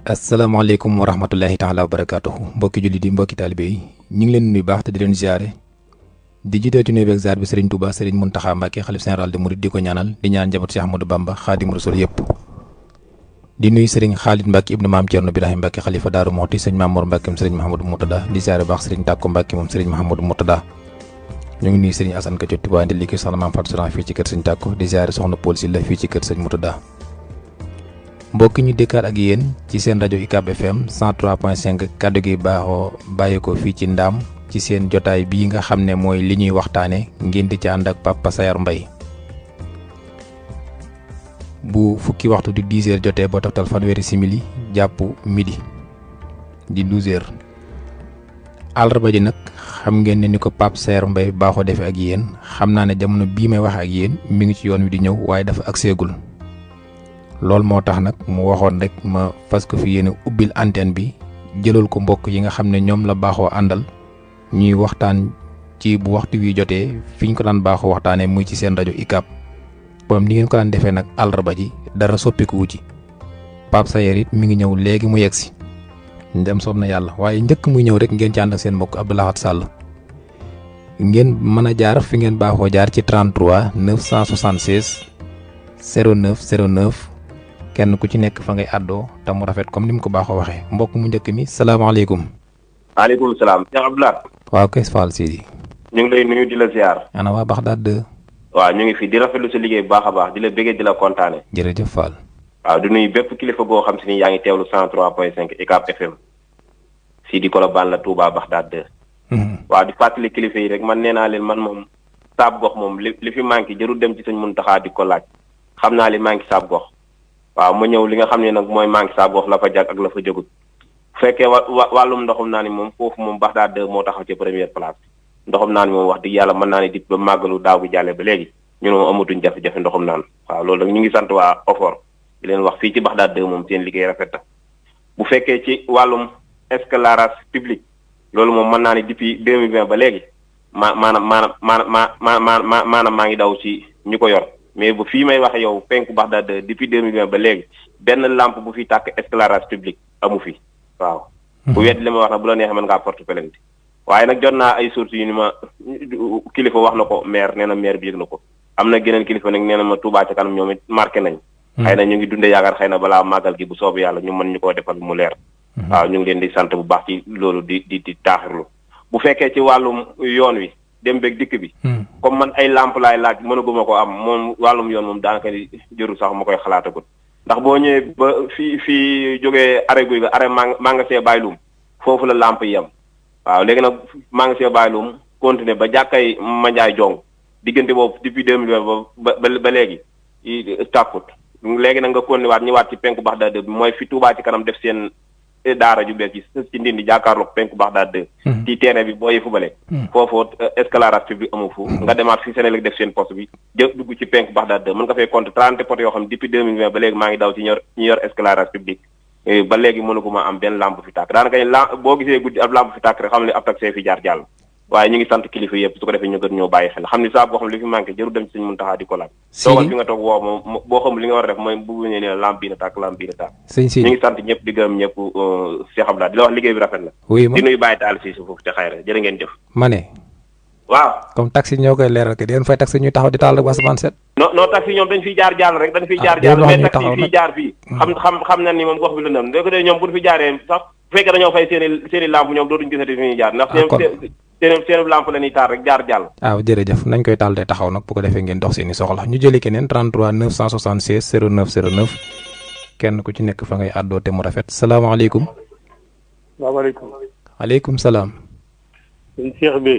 asalaamaaleykum wa rahmatullahi taala wa barakaatuhu mbokki jullit yi mbokki taalibe yi ñu ngi leen nuyu baax te di leen ziare di jiite ci nuyu beeg ziar bi Serigne Touba Serigne Mountakha Mbacké xalif général de Mouride di ko ñaanal di ñaan njaboot Cheikh Ahmadou Bamba Xaadim Rasul yëpp di nuyu Serigne Khalid Mbacké ibnu Maam Thierno Birahim Mbacké xalifa Daaru Moxti Serigne Mamour Mbacké Serigne Mahamadou Moutada di ziare baax Serigne Takko Mbacké moom Serigne Mahamadou Moutada ñu ngi nuyu Serigne Assane Ka ci Touba di liggéey soxna Maam Fatou Sourang fii ci kër Serigne Takko di ziare soxna Paul Sylla fii ci kër Serigne Moutada mbokki ñu dëkkaat ak yéen ci seen rajo UCAB FM 103.5 kàddu gi baaxoo bàyyi ko fii ci ndaam ci seen jotaay bii nga xam ne mooy li ñuy waxtaane ngeen di ci ànd ak Papa Sayar Mbaye bu fukki waxtu di 10 heures jotee ba toftal fanweeri simili jàpp midi di 12 heures àllarba ji nag xam ngeen ne ni ko Papa Sayar Mbaye baaxoo defee ak yéen xam naa ne jamono bii may wax ak yéen mi ngi ci yoon wi di ñëw waaye dafa ak seegul loolu moo tax nag mu waxoon rek ma fas ko fi yéene ubbil antenne bi jëlal ko mbokk yi nga xam ne ñoom la baaxoo àndal ñuy waxtaan ci bu waxtu wi jotee fi ñu ko daan baaxoo waxtaanee muy ci seen rajo UCAB comme ni ngeen ko daan defee nag àllarba ji dara soppiku wu ci Pape Sayar it mi ngi ñëw léegi mu yegg si ndem soob na yàlla waaye njëkk muy ñëw rek ngeen ci ànd ak seen mbokk Abdou Lahad Sall ngeen mën a jaar fi ngeen baaxoo jaar ci 33 976 09 09. kenn ku ci nekk fa ngay àddoo te mu rafet comme ni mu ko baaxoo waxee mbokk mu njëkk mi salaamaaleykum. maaleykum salaam. Cheikh Abdoulaye. waaw kay Fall Sidi. ñu ngi lay nuyu di la ziar. ana waa Baxdaad de. waaw ñu ngi fi di rafetlu sa liggéey bu baax a baax di la bëggee di la kontaane. jërëjëf Fall. waaw du nuyu bépp kilifa goo xam si ni yaa ngi teewlu 103.5 UCAB FM. Sidi Kolobane la Touba Baxdaad de. waaw di fàttali kilifa yi rek man nee naa leen man moom saab gox moom li fi manqué jarul dem ci sëñ Muntaxa di ko laaj xam naa li manqué saab gox. waaw ma ñëw li nga xam ne nag mooy manqué saa gox la fa jag ak la fa jagut bu fekkee wàllum ndoxum naa ni moom foofu moom Baxdaad moo taxaw ci première place ndoxum naan moom wax dëgg yàlla mën naa ni di ba màggalu daaw bi jàllee ba léegi ñun moom amatuñ jafe-jafe ndoxum naan waaw loolu nag ñu ngi sant waa OFOR di leen wax fii ci Baxdaad moom seen liggéey rafet na bu fekkee ci wàllum éclairage public loolu moom mën naa ni depuis 2020 ba léegi maanaam maa ngi daw ci ñu ko yor mais bu fii may waxe yow penku Baxdaad depuis 2020 ba léegi benn lampe bu fi tàkk éclairage public amu fi waaw. bu wedd li ma wax nag bu la neexee mën ngaa porte plainte waaye nag jot naa ay sources yu ni ma kilifa wax na ko maire nee na maire bi yëg na ko am na geneen kilifa nag nee na ma Touba ca kanam ñoom it marqué nañ. xëy na ñu ngi dundee yaakaar xëy na balaa màggal gi bu soobu yàlla ñu mën ñu koo defal mu leer. waaw ñu ngi leen di sant bu baax ci loolu di taaxirlu bu fekkee ci wàllum yoon wi. dem beeg dikk bi. comme man ay lampe laay laaj mënaguma ko am moom wàllum yoon moom daanaka jërul sax ma koy xalaatagul ndax boo ñëwee ba fii jógee arrêt guy ga arrêt magasin Baylum foofu la lampe yi am waaw léegi nag magasin Baylum continuer ba jàkkay Mandiaye Jong diggante boobu depuis 2020 ba léegi tàkkut léegi nag nga continuer waat ñëwaat ci penku Baxdaad bi mooy fi Touba ci kanam def seen daara ju bees ci ndindi jàkkaarloog penku Baxdaad ci terrain bi boo yëfubale foofu éclairage public amu fu nga demaat fi Sénégal def seen poste bi dugg ci penku Baxdaad mën nga fay compter 30 potes yoo xam ne depuis 2020 ba léegi maa ngi daw ci ñu yor éclairage public ba léegi mënu ko ma am benn lampe fi tàkk daanaka boo gisee guddi ab lampe fi tàkk rek xam ne ab taxi fi jaar jàll waaye ñu ngi sant kilifa yëpp su ko defee ñu gën ñoo bàyyi xel xam ni saa boo xam li fi manqué jëru dem ci Sëñ Muntaxa di ko laaj toogal fi nga toog woo moom boo xam li nga war a def mooy bu ñëwee ne lampe bii na tàkk ñu ngi sant ñëpp di gërëm ñëpp Cheikh Abdoulaye di la wax liggéey bi rafet na di nuyu bàyyi taal si foofu te xayra jërë ngeen jëf ma ne waaw comme taxi ñoo koy leeral ke den fay taxi ñuy taxaw di taal rek wasamaan set non taxi ñoom dañ fiy jaar jàll rek dañ fiy jaar jàll mais taxi fii jaar fii xam na ni moom gox bi lëndëm léegi de ñoom bu fi jaaree sax bu fekkee dañoo fay seeni lampe ñoom dootuñu gisati fi ñuy jaar ndax seen lampe la ñuy taal rek jaar jàll waaw jërëjëf nañ koy taal de taxaw nag bu ko defee ngeen dox seeni soxla ñu jëli keneen 33 976 09 09 kenn ku ci nekk fa ngay àddoo te mu rafet salaamaaleykum waaleykum aleykum salaam sëñ Cheikh bi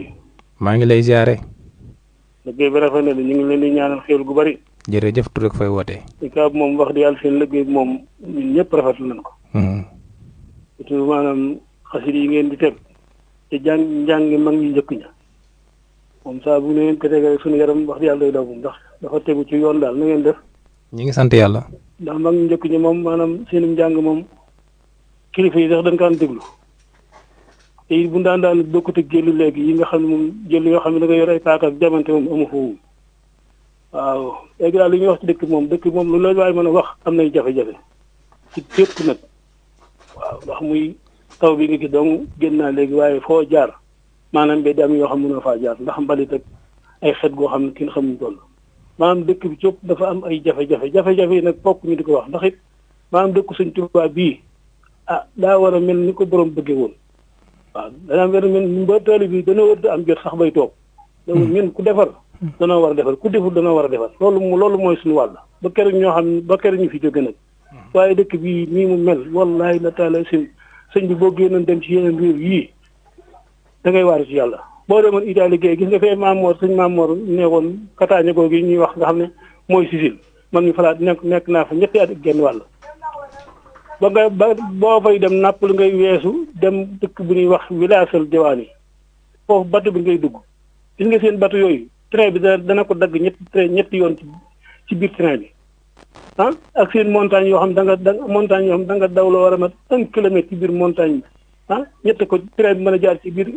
maa ngi lay ziare liggéey bi rafet na ñu ngi leen di ñaanal xéwal gu bari jërëjëf tur ak fay wootee UCAB moom wax di yàlla seen liggéey bi moom ñun ñëpp rafetlu nañ ko surtout maanaam xasit yi ngeen di teg te njàng mag ñu njëkk ña moom saa bu ne ko tegee suñu yaram wax di yàlla day daw moom ndax dafa tegu ci yoon daal na ngeen def ñi ngi sant yàlla ndax mag ñu njëkk ña moom maanaam seen njàng moom kilifa yi sax dañ ko daan déglu te it bu daan bokkut ak jëli léegi yi nga xam ne moom jël yoo xam ne da nga yor ay paaka ak jamante moom amu foofu waaw léegi daal li ñuy wax ci dëkk moom lu la waaye mën a wax am nay jafe-jafe ci képp nag waaw ndax muy taw bi nga gis donc génn naa léegi waaye foo jaar maanaam mbedd am yoo xam ne mënoo faa jaar ndax mbalit ak ay xet goo xam ne kin xamuñ toll maanaam dëkk bi cëpp dafa am ay jafe-jafe yi nag fokk ñu di ko wax ndax it maanaam dëkku Sëñ Tuubaa bii daa war a mel ni ko borom bëggee woon waaw danaa war a mel ni ba tool bi dana war a am jot sax bay toog donc ñun ku defar danoo war a defar ku deful danoo war a defar loolu mooy suñu wàll ba keroog ñoo xam ne ba keroog ñu fi jóge nag waaye dëkk bi nii mu mel wallahi la taala sëñ bi boo génnoon dem ci yeneen réew yii da ngay waaru ci yàlla boo demoon Italie géey gis nga fee Maamoor sëñ Maamoor nekkoon Catania googu yi ñuy wax nga xam ne mooy Sicile man ñu falaat nekk naa fa ñetti at ak genn wàll ba boo fay dem Naples ngay weesu dem dëkk bu ñuy wax Villarsel Diwaan yi foofu bateau bi ngay dugg gis nga seen bateau yooyu train bi dana ko dagg ñetti yoon ci biir train bi ak seen montagne yoo xam da nga daw la war a mat 1 kilomètre ci biir montagne bi ñett ko train bi mën a jaar ci biir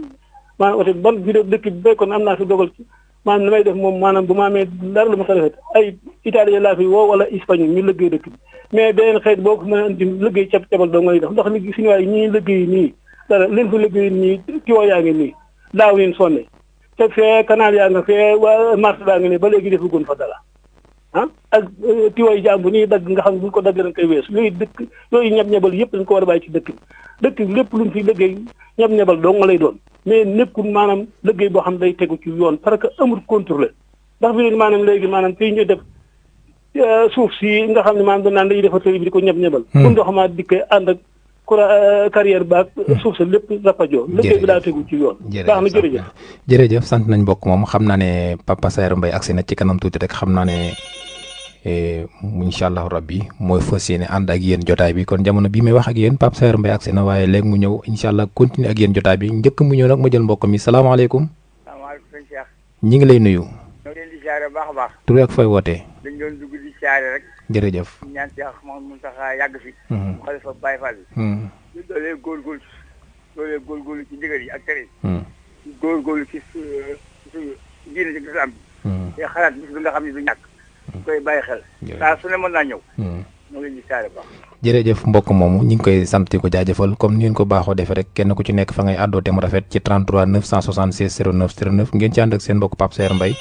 maanaam oto ban fi def dëkk bi béykoon am naa fi dogal ci maanaam li may def moom maanaam bu ma amee dara lu ma ko defee ay italien laa fi woo wala espagnol ñu liggéey dëkk bi mais beneen xeet boo ko mën a andi liggéey cabal doo ngay def ndax liggéey suñu waay ñii liggéey nii dara leen fa liggéey nii kiwoo yaa ngi nii daaw leen sonne te fee canal yaa nga fee waa marché baa nga ne ba léegi defagun fa dara ak tiwooy jàmbu nii dagg nga xam ne bu ñu ko dagg dañ koy weesu yooyu ñab-ñabal yëpp dañ ko war a bàyyi ci dëkk bi lépp lu mu fi liggéey ñab-ñabal doo nga lay doon mais nekkul maanaam liggéey boo xam day tegu ci yoon parce que amul contrôle ndax bi maanaam léegi maanaam fii ñu def suuf si nga xam ne maanaam dañ naan dañuy defar tëri bi di ko ñab-ñabal bu ndox maa dikkee ànd ak carrière baak suuf sa lépp rapajoo liggéey bi daa tegu ci yoon baax na jërëjëf sant nañ mbokk moom xam naa ne Papa Saer Mbaye agsi na ci kanam tuuti rek xam naa ne incha allahu rabbi mooy fas yéene ànd ak yéen jotaay bi kon jamono bii may wax ak yéen Papa Saer Mbaye agsi na waaye léegi mu ñëw incha allah continuer ak yéen jotaay bi njëkk mu ñëw nag ma jël mbokk mi salaamaaleykum. salaamaaleykum sëñ Cheikh. ñi ngi lay nuyu. ñoo leen di siyaare baax a baax. tur ak fooy wootee. dañ doon dugg di siyaare rek. jërëjëf. ñaan Cheikh moom mu sax yàgg fi. mu xalifa Baye Fall bi. ñu doolee góorgóorlu ci ndigal yi ak tere yi. góorgóorlu ci diine ci islam bi. te xalaat bis bi nga xam ne du ñàkk. koy bàyyi xel. saa su ne mën naa ñëw. ñoo leen di siyaare baax. jërëjëf mbokk moomu ñu ngi koy sant ko jaajëfal comme ni ngeen ko baaxoo defee rek kenn ku ci nekk fa ngay àddoo te mu rafet ci 33 976 09 09 ngeen ci ànd ak seen mbokk Pape Saer Mbaye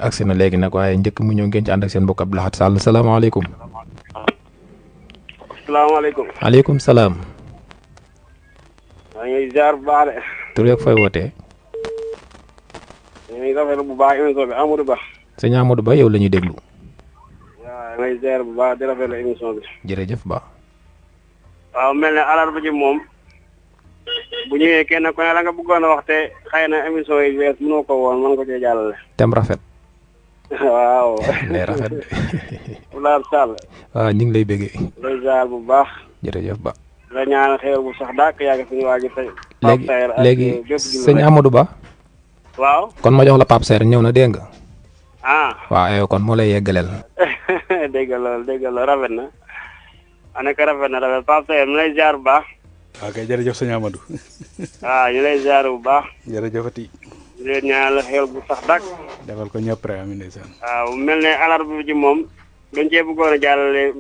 agsi na léegi nag waaye njëkk mu ñëw ngeen ci ànd ak seen mbokk Abdou Lahad Sall salaamaaleykum. salaamaaleykum. aleykum salaam. maa ngi ziar bu baax de. tur yeeg fooy wootee. ñu ngi rafetlu bu baax émission bi Amadou Ba. sëñ Amadou Ba yow la ñuy déglu. waaw ngay ziar bu baax di rafetlu émission bi. jërëjëf Ba. waaw mel ne alarba ji moom bu ñëwee kenn ku ne la nga bëggoon a wax te xëy na émission yi wees mënoo ko woon mën ko cee jàllale. tem rafet. waaw. lay rafet. Oulaar Sall. waaw ñu ngi lay bëggee. lay ziar bu baax. jërëjëf Ba. la ñaan xeer bu sax dàkk yàgg suñu waa ji tey. léegi sëñ Amadou Ba. waaw. kon ma jox la Pape Saer ñëw na dégg nga. waaw yow kon moo lay yeggaleel. dégg loolu rafet na. anaka rafet na Pape Saer mu lay ziar bu baax. waaw kay jërëjëf sëñ Amadou. waaw ñu lay ziar bu baax. jërëjëfati. di leen ñaanal xel bu sax dàkk. defal ko ñëpp rek amiin ndeysaan. waaw mel ne alarba ji moom dañ cee bëggoon a jàllale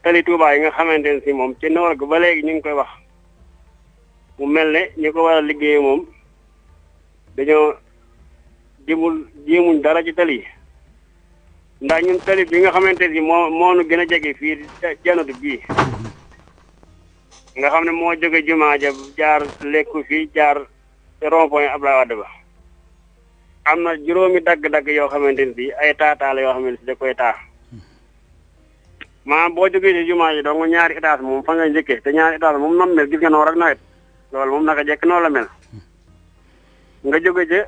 tali Touba yi nga xamante ne si moom ci noor ga ba léegi ñu ngi koy wax mu mel ne ñi ko war a liggéey moom dañoo jéemuñ dara ci tali yi ndax ñun tali bi nga xamante ne si moo nu gën a jege fii janatu bii nga xam ne moo jóge jumaa ja jaar lekku fii jaar te rond-point Abdoulaye Wade ba am na juróomi dagg-dagg yoo xamante ne si ay taataala yoo xamante ne si da koy taa maanaam boo jógee ci jumaa ji donc ñaari étage moom fa ngay njëkkee te ñaari étage moom noonu mel gis nga noonu rek nawet loolu moom naka jekk noonu la mel nga jóge ca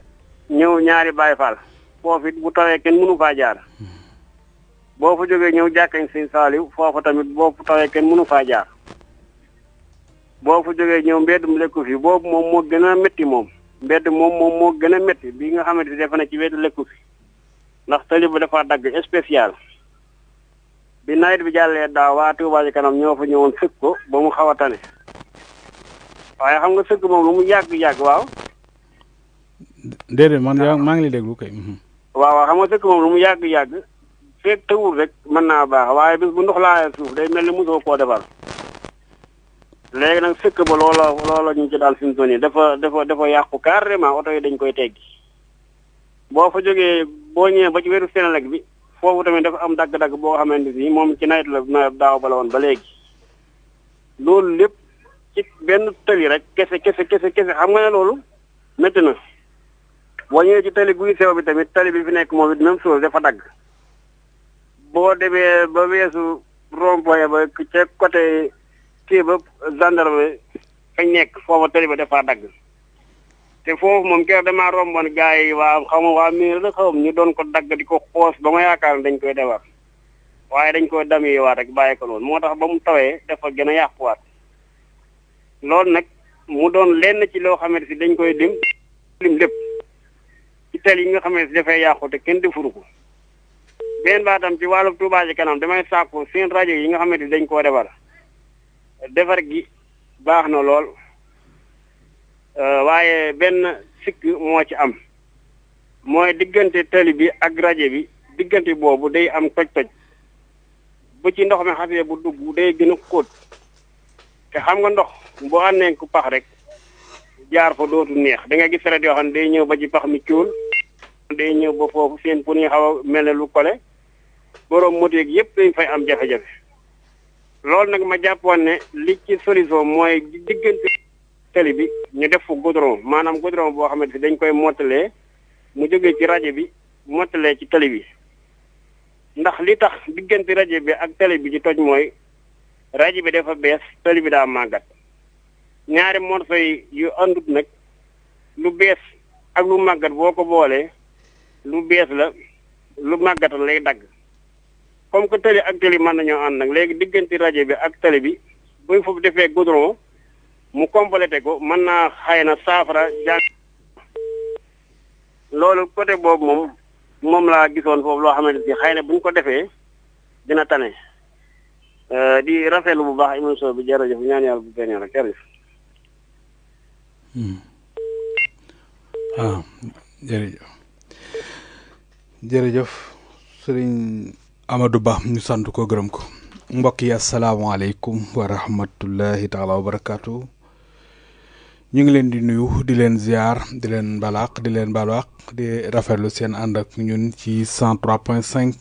ñëw ñaari Baay Faal foofu it bu tawee kenn mënu faa jaar boo fa jógee ñëw jàkkañ Sëñ Saaliw foofu tamit boo fa tawee kenn mënu faa jaar boo fa jógee ñëw mbedd mu lekku fi boobu moom moo gën a métti moom mbedd moom moo gën a métti bi nga xamante ni dafa ne ci wetu lekku fi ndax tali bu dafa dagg spécial bi nawet bi jàllee daaw waa Touba Ca Kanam ñoo fa ñëwoon sëkk ko ba mu xaw a tane waaye xam nga sëkk moom lu mu yàgg-yàgg waaw. déedéet man maa ngi lay déglu kay. waaw xam nga sëkk moom lu mu yàgg-yàgg feeg tawul rek mën naa baax waaye bis bu ndox laa suuf day mel ni mosoo koo defar léegi nag sëkk ba loola ñu ci daal fi mu toll nii dafa yàqu carrément oto yi dañ koy teggi boo fa jógee boo ñëwee ba ci weeru Sénélec bi foofu tamit dafa am dagg-dagg boo xamante ni moom ci nawet daaw ba la woon ba léegi loolu lépp ci benn tali rek kese xam nga ne loolu métti na boo ñëwee ci tali guy sew bi tamit tali bi fi nekk moom it même chose dafa dagg boo demee ba weesu rond-point ba ca côté kii ba gendarme fañ nekk foofa tali ba dafa dagg te foofu moom keroog damaa romboon gars yi waa miir la xaw ma ñu doon ko dagg di ko xoos ba ma yaakaar ne dañ koy defar waaye dañ koy damiwaat rek bàyyi ko noonu moo tax ba mu tawee dafa gën a yàquwaat loolu nag mu doon lenn ci loo xamante si dañ koy lim lépp ci tel yi nga xamante si dafay yàqu te kenn defuru ko benn baatam ci wàllu Touba Ca Kanam damay sàkku seen rajo yi nga xamante si dañ koo defar gi baax na lool waaye benn sikk moo ci am mooy diggante tali bi ak rajo bi diggante boobu day am toj-toj bu ci ndox mi xasee bu dugg day gën a xóot te xam nga ndox boo àndee ku pax rek jaar fa dootu neex da nga gis saret yoo xam ne day ñëw ba ci pax mi cuul day ñëw ba foofu seen pour ñu xaw a mel ne lu kole borom moto yeeg yëpp dañ fay am jafe-jafe loolu nag ma jàppoon ne li ci solution mooy diggante tali bi ñu def fu goudron maanaam goudron boo xamante dañ koy mottalee mu jógee ci rajo bi mottalee ci tali bi ndax li tax diggante rajo bi ak tali bi ci toj mooy rajo bi dafa bees tali bi daa màggat ñaari morceau yi yu àndut nag lu bees ak lu màggat boo ko boolee lu bees la lu màggatal lay dagg comme que tali ak tali mën nañoo ànd nag léegi diggante rajo bi ak tali bi buñ foofu defee goudron mu complété ko mën naa xëy na saafara jàng loolu côté boobu moom laa gisoon foofu loo xamante ni xëy na buñ ko defee dina tane di rafetlu bu baax émission bi jërëjëf ñaan yàlla bu beneen rek jërëjëf. Jërëjëf sëriñ Amadou Ba ñu sant ko gërëm ko mbokk yi asalaamaaleykum wa rahmatullahi taala wa barakaatu. ñu ngi leen di nuyu di leen ziar di leen balaax di leen balaax di rafetlu seen ànd ak ñun ci 103.5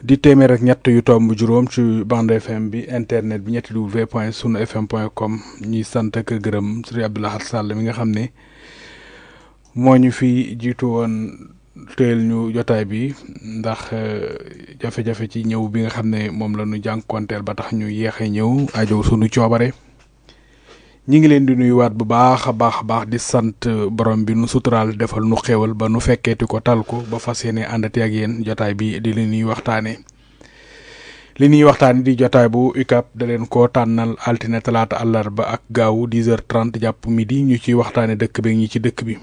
di téeméer ak ñett yu tomb juróom ci bande FM bi internet bi ñetti w.sunufm.com ñuy sant ak gërëm Sëriñ Abdou Lahad Sall mi nga xam ne moo ñu fi jiitu woon teel ñu jotaay bi ndax jafe-jafe ci ñëw bi nga xam ne moom la ñu jànkuwanteel ba tax ñu yéexe ñëw ajow sunu coobare. ñi ngi leen di nuyuwaat bu baax a baax di sant borom bi nu suturaal defal nu xéewal ba nu fekkeeti ko tal ko ba fas yéene àndati ak yéen jotaay bi di li ñuy waxtaane di jotaay bu UCAB da leen koo tànnal altine talaata àllarba ak gaawu 10h30 jàpp midi ñu ciy waxtaane dëkk bi ñi ci dëkk bi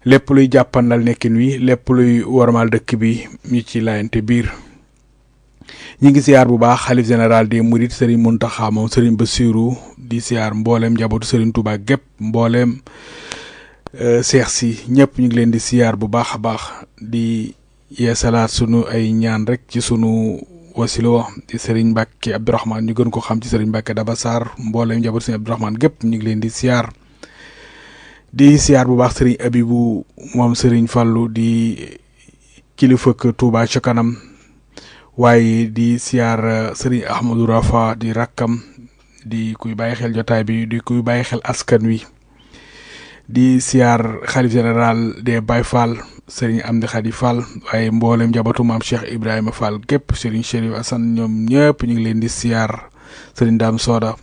lépp luy jàppandal nekkin wi lépp luy warmal dëkk bi ñu ci layante biir ñi ngi siyaar bu baax xalif général des mourides Serigne Mountakha moom Serigne Bassirou di siyaar mbooleem njabootu Serigne Touba gépp mbooleem seex si ñëpp ñu ngi leen di siyaar bu baax a baax di yeesalaat sunu ay ñaan rek ci sunu wasilo di Serigne Mbacke Abdourahmane ñu gën ko xam ci Serigne Mbacke Daba Sarr mbooleem njabootu Serigne Abdourahmane gépp ñu ngi leen di siyaar bu baax Serigne Abibou moom Serigne Fallou di kilifa Touba ca kanam waaye di siyaar Serigne Ahmadou Rafa di rakkam di kuy bàyyi xel jotaay bi di kuy bàyyi xel askan wi di siyaar xalif général des Baye Fall Serigne Amdi Khady Fall waaye mboolem njabootu maam Cheikh Ibrahima Fall gépp Serigne Chérif Assane ñoom ñëpp ñu ngi leen di siyaar Serigne Dame Soda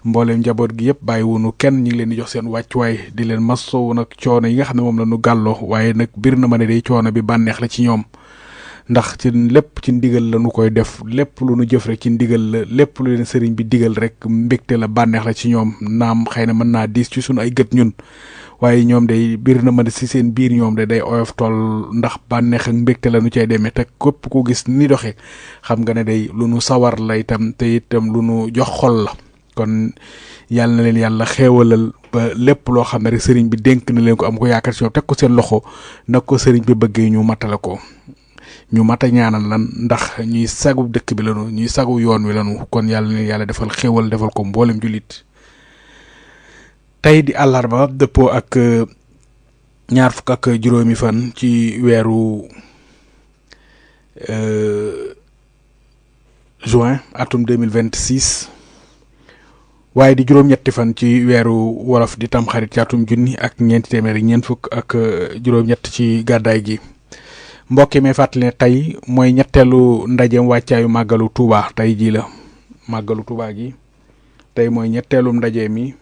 mboolem njaboot gi yëpp bàyyi wunu kenn ñu ngi leen di jox seen wàccuwaay di leen masowu nag coono yi nga xam ne moom la ñu gàlloo waaye nag bir na ma ne day coono bi bànneex la ci ñoom ndax ci lépp ci ndigal la nu koy def lépp lu nu jëf rek ci ndigal la lépp lu leen sëriñ bi digal rek mbégte la bànneex la ci ñoom naam xëy na mën naa diis ci sunu ay gët ñun waaye ñoom day biir na ma si seen biir ñoom day oyof tool ndax bànneex ak mbégte la nu cay demee te képp ku gis ni doxe xam nga ne day lu nu sawar la itam te itam lu nu jox xol la kon yàlla na leen yàlla xeewalal ba lépp loo xam ne rek sëriñ bi dénk na leen ko am ko yaakaar si ñoom teg ko seen loxo nag ko sëriñ bi bëggee ñu matale ko ñu mat a ñaanal lan ndax ñuy sagu dëkk bi lanu ñuy sagu yoon wi lanu kon yàlla na yàlla defal xéwal defal ko mboolem jullit tey di àllarba dëppoo ak ñaar fukk ak juróomi fan ci weeru juin atum 2026 waaye di juróom-ñetti fan ci weeru wolof di tam xarit ci atum junni ak ñeenti téeméer ak ñeent fukk ak juróom-ñett ci gàddaay gi mbokk mi fàttali ne tey mooy ñetteelu ndajeem wàccaayu màggalu Touba tey jii la màggalu Touba gi tey mooy ñetteelum ndaje mi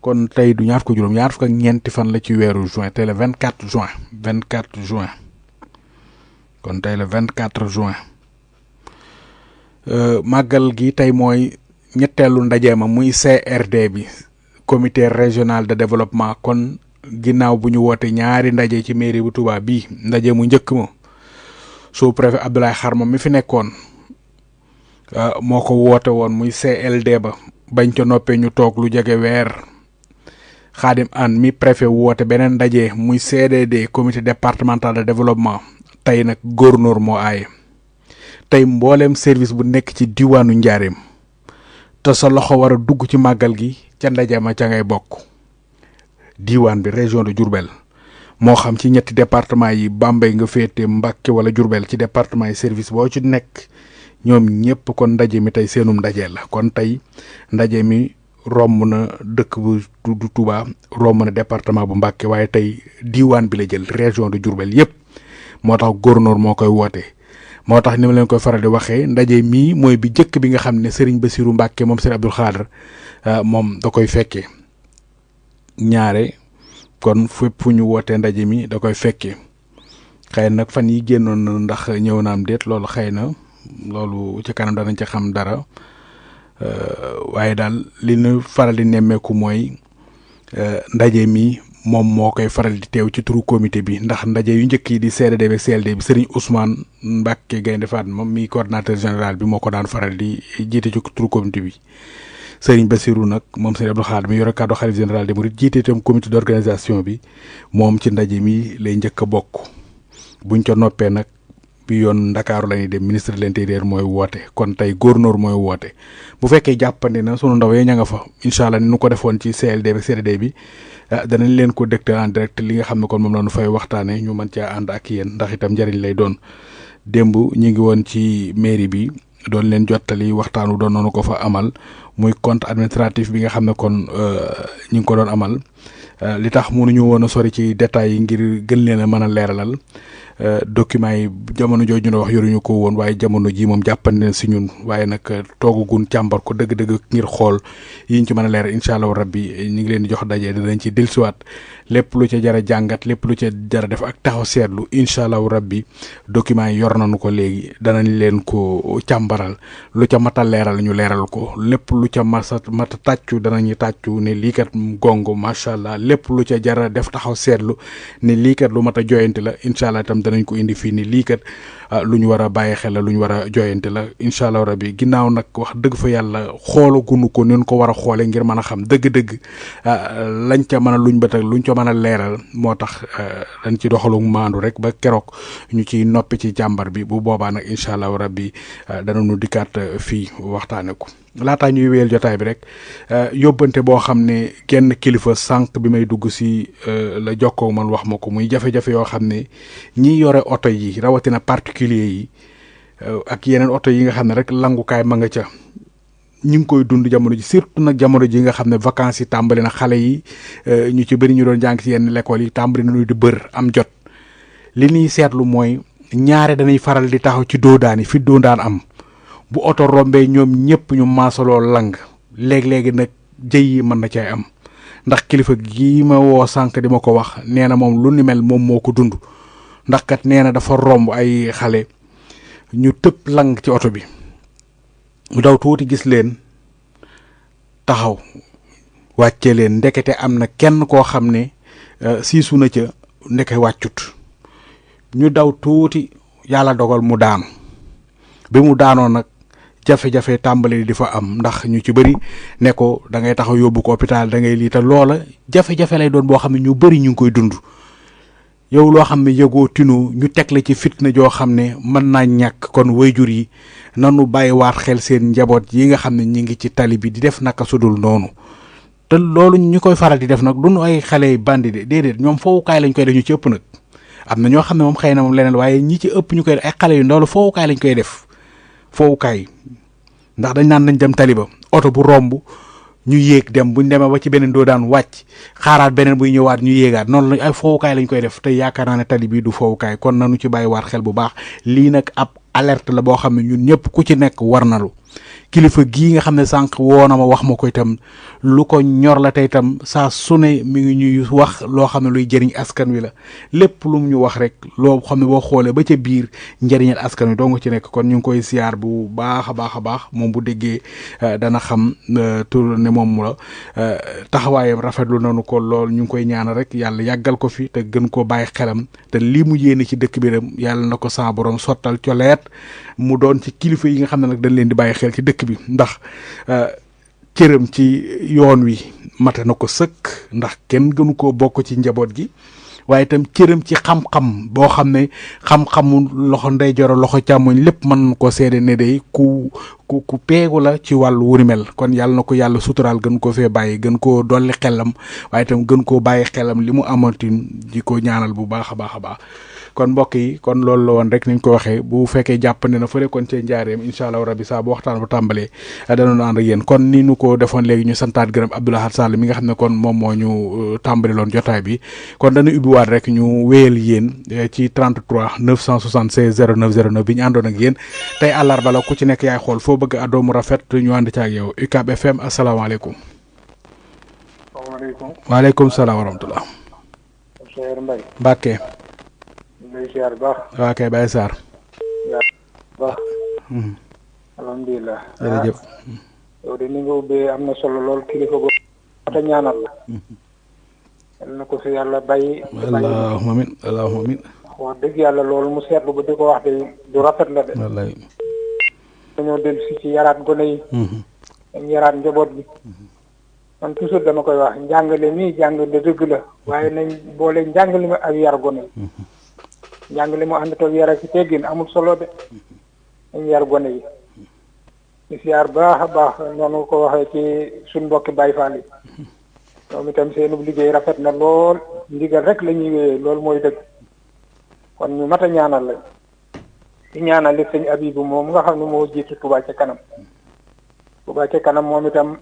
kon tey du ñaar fukk ak ñeenti fan la ci weeru juin tey le 24 juin kon tey le 24 juin màggal gi tey mooy ñetteelu ndaje ma muy CRD bi comité régional de développement kon ginnaaw bu ñu woote ñaari ndaje ci mairie bu Touba bii ndaje mu njëkk ma sous-préfet Abdoulaye Xarma mi fi nekkoon moo ko woote woon muy CLD ba bañ ca noppee ñu toog lu jege weer Xaadim An mi préfet woote beneen ndaje muy CDD comité départemental de développement tey nag gouverneur moo aaye tey mbooleem service bu nekk ci diwaanu Njaareem te sa loxo war a dugg ci màggal gi ca ndaje ma ca ngay bokk diwaan bi région de Diourbel moo xam ci ñetti département yi Bambey nga féete Mbàkke wala Diourbel ci département yi service boo ci nekk ñoom ñëpp kon ndaje mi tey seenum ndaje la kon tey ndaje mi romb na dëkk bu du Touba romb na département bu Mbàkke waaye tey diwaan bi la jël région de Diourbel yëpp moo tax gouverneur moo koy woote moo tax ni ma leen koy faral di waxee ndaje mii mooy bi jëkk bi nga xam ne Serigne Bassirou Mbacke moom Serigne Abdoul Khadr moom da koy fekkee ñaare kon fépp fu ñu wootee ndaje mi da koy fekkee xëy nag fan yi génnoon na ndax ñëw na am déet loolu xëy na loolu ci kanam danañ ci xam dara waaye daal li ñu faral di nemmeeku mooy ndaje mi moom moo koy faral di teew ci turu comité bi ndax ndaje yu njëkk yi di CDD ak CLD bi Serigne Ousmane Mbacke Gaynde Fatma moom mi coordinateur général bi moo ko daan faral di jiite ci turu comité bi Serigne Bassirou nag moom Serigne Abdou Khadr mi yore kàddu xalif général des mourides jiite itam comité d'organisation bi moom ci ndaje mi lay njëkk a bokk buñ ca noppee nag bi yoon Ndakaaru la ñuy dem ministre de l'intérieur mooy woote kon tey gouverneur mooy woote bu fekkee jàppandi na sunu ndaw yee ña nga fa incha allah ni nu ko defoon ci CLD ak CDD bi danañ leen ko dégtal en direct li nga xam ne kon moom la ñu fay waxtaanee ñu mën caa ànd ak yéen ndax itam njëriñ lay doon démb ñu ngi woon ci mairie bi doon leen jottali waxtaanu doon noonu ko fa amal muy compte administratif bi nga xam ne kon ñu ngi ko doon amal li tax mënuñu woon a sori ci détails yi ngir gën leen a mën a leeralal documents yi jamono jooju ñu wax yoruñu ko woon waaye jamono ji moom jàppandi na si ñun waaye nag toogagun càmbar ko dëgg-dëgg ngir xool yiñ ci mën a leeral incha allah rabbi ñu ngi leen di jox daje dinañ ci dellusiwaat lépp lu ca jar a jàngat lépp lu ca jar a def ak taxaw seetlu incha allah rabbi documents yi yor nañu ko léegi danañ leen ko càmbaral lu ca mat a leeral ñu leeral ko lépp lu ca mat a tàccu danañu tàccu ne lii kat gongo macha allah lépp lu ca jar a def taxaw seetlu ne lii kat lu mat a joyante la incha allah itam danañ ko indi fii ni lii kat lu ñu war a bàyyi xel la lu ñu war a joyante la incha allah rabbi ginnaaw nag wax dëgg fa yàlla xoolagunu ko nen ko war a xoole ngir mën a xam dëgg-dëgg lañ ca mën a luñ ba teg luñ ca mën a leeral moo tax dañ ci doxalu maandu rek ba keroog ñu ciy noppi ci jàmbar bi bu boobaa nag incha allah rabbi danañu dikkaat fii waxtaane ko laataa ñuy wéyal jotaay bi rek yóbbante boo xam ne kenn kilifa sànq bi may dugg si la jokkoo man wax ma ko muy jafe-jafe yoo xam ne ñi yore oto yi rawatina particulier yi ak yeneen oto yi nga xam ne rek langukaay ma nga ca ñu ngi koy dund jamono ji surtout nag jamono ji nga xam ne vacances yi tàmbali na xale yi ñu ci bëri ñu doon jàng ci yenn l'école yi tàmbali nañu di bër am jot li ñuy seetlu mooy ñaare dañuy faral di taxaw ci doodaan yi fi doodaan am bu oto rombee ñoom ñëpp ñu maasaloo lang léeg-léegi nag jëy yi mën na cay am ndax kilifa gii ma woo sànq di ma ko wax nee na moom lu ni mel moom moo ko dund ndax kat nee na dafa romb ay xale ñu tëb lang ci oto bi mu daw tuuti gis leen taxaw wàcce leen ndekete am na kenn koo xam ne siisu na ca ndeke wàccut ñu daw tuuti yàlla dogal mu daanu bi mu daanoo nag jafe-jafe tàmbali di fa am ndax ñu ci bëri ne ko da ngay taxaw yóbbu ko hôpital da ngay lii te loola jafe-jafe lay doon boo xam ne ñu bëri ñu ngi koy dund yow loo xam ne yëgoo tinu ñu teg la ci fitna joo xam ne mën naa ñàkk kon wayjur yi nanu bàyyiwaat xel seen njaboot yi nga xam ne ñi ngi ci tali bi di def naka sudul noonu te loolu ñu koy faral di def nag duñu ay xale bandi de déedéet ñoom foowukaay lañ koy def ñu ci ëpp nag am na ñoo xam ne moom xëy na moom leneen waaye ñi ci ëpp ñu koy def ay xale yu ndaw la foowukaay lañ koy def foowukaay ndax dañ naan nañ dem tali ba oto bu romb ñu yéeg dem buñ demee ba ci beneen doo daan wàcc xaaraat beneen buy ñëwaat ñu yéegaat noonu lañ ay foowukaay lañ koy def te yaakaar naa ne tali bii du foowukaay kon nanu ci bàyyi waat xel bu baax lii nag ab alerte la boo xam ne ñun ñëpp ku ci nekk war nalu kilifa gii nga xam ne sànq woo na ma wax ma ko itam lu ko ñor la tey itam saa su ne mi ngi ñuy wax loo xam ne luy jëriñ askan wi la lépp lu mu ñu wax rek loo xam ne boo xoolee ba ca biir njëriñal askan wi doo nga ci nekk kon ñu ngi koy siyaar bu baax a baax moom bu déggee dana xam tur ne moom la taxawaayam rafetlu nañu ko lool ñu ngi koy ñaanal rek yàlla yàggal ko fi te gën koo bàyyi xelam te lii mu yéene ci dëkk bi dem yàlla na ko sa borom sottal coleet mu doon ci kilifa yi nga xam ne nag dañ leen di bàyyi xel ci dëkk bi ndax cëram ci yoon wi mate na ko sëkk ndax kenn gënu koo bokk ci njaboot gi waaye itam cëram ci xam-xam boo xam ne xam-xamu loxo ndeyjoor loxo càmmoñ lépp mën na ko seede ne day ku peegu la ci wàllu wuri mel kon yàlla na ko yàlla suturaal gën koo fee bàyyi gën koo dolli xelam waaye itam gën koo bàyyi xelam li mu amantin di ko ñaanal bu baax a baax kon mbokk yi kon loolu la woon rek niñ ko waxee bu fekkee jàppandi na fële kon cee njaareem incha allah rabbi saa bu waxtaan bu tàmbalee danoon ànd ak yéen kon ni ñu ko defoon léegi ñu santaat gërëm Abdou Lahad Sall mi nga xam ne kon moom moo ñu tàmbali loon jotaay bi kon dañu ubbiwaat rek ñu wéyal yéen ci 33 976 09 09 bi ñu àndoon ak yéen tey àllarba la ku ci nekk yaay xool foo bëgg àddoo mu rafet ñu ànd ci ak yow UCAB FM asalaamaaleykum. salaamaaleykum. waaleykum salaam wa rahmatulah. Cheikh Mbaye. Mbacke. Mbaye siyaar baax. waaw kay Baye Sarr. baax. alhamdulilah. jërëjëf. yow de ni nga ubbee am na solo lool kilifa go ata ñaanal la. yal na ko fi yàlla bàyyi. allahumma amin allahumma amin. wax dëgg yàlla loolu mu seetlu ba di ko wax de du rafet la de. wallaay. dañoo dellu ci yaraat gone yi. dañ yaraat njaboot bi. man toujours dama koy wax njàngale mi jàngale dëgg la waaye nañ boole njàngale mi ak yar gone yi. njàngale mu ànd toog yar ak ci teggin amul solo de. nañ yar gone yi. di siyaar baax a baax noonu ko waxee ci suñ mbokki Baay Faal yi. ñoom itam seenub liggéey rafet na lool ndigal rek la ñuy wéyee loolu mooy dëgg. kon ñu mat a ñaanal lañ. di ñaanal it sëñ Abibu moom nga xam ne moo jiitu Touba ca kanam. Touba ca kanam moom itam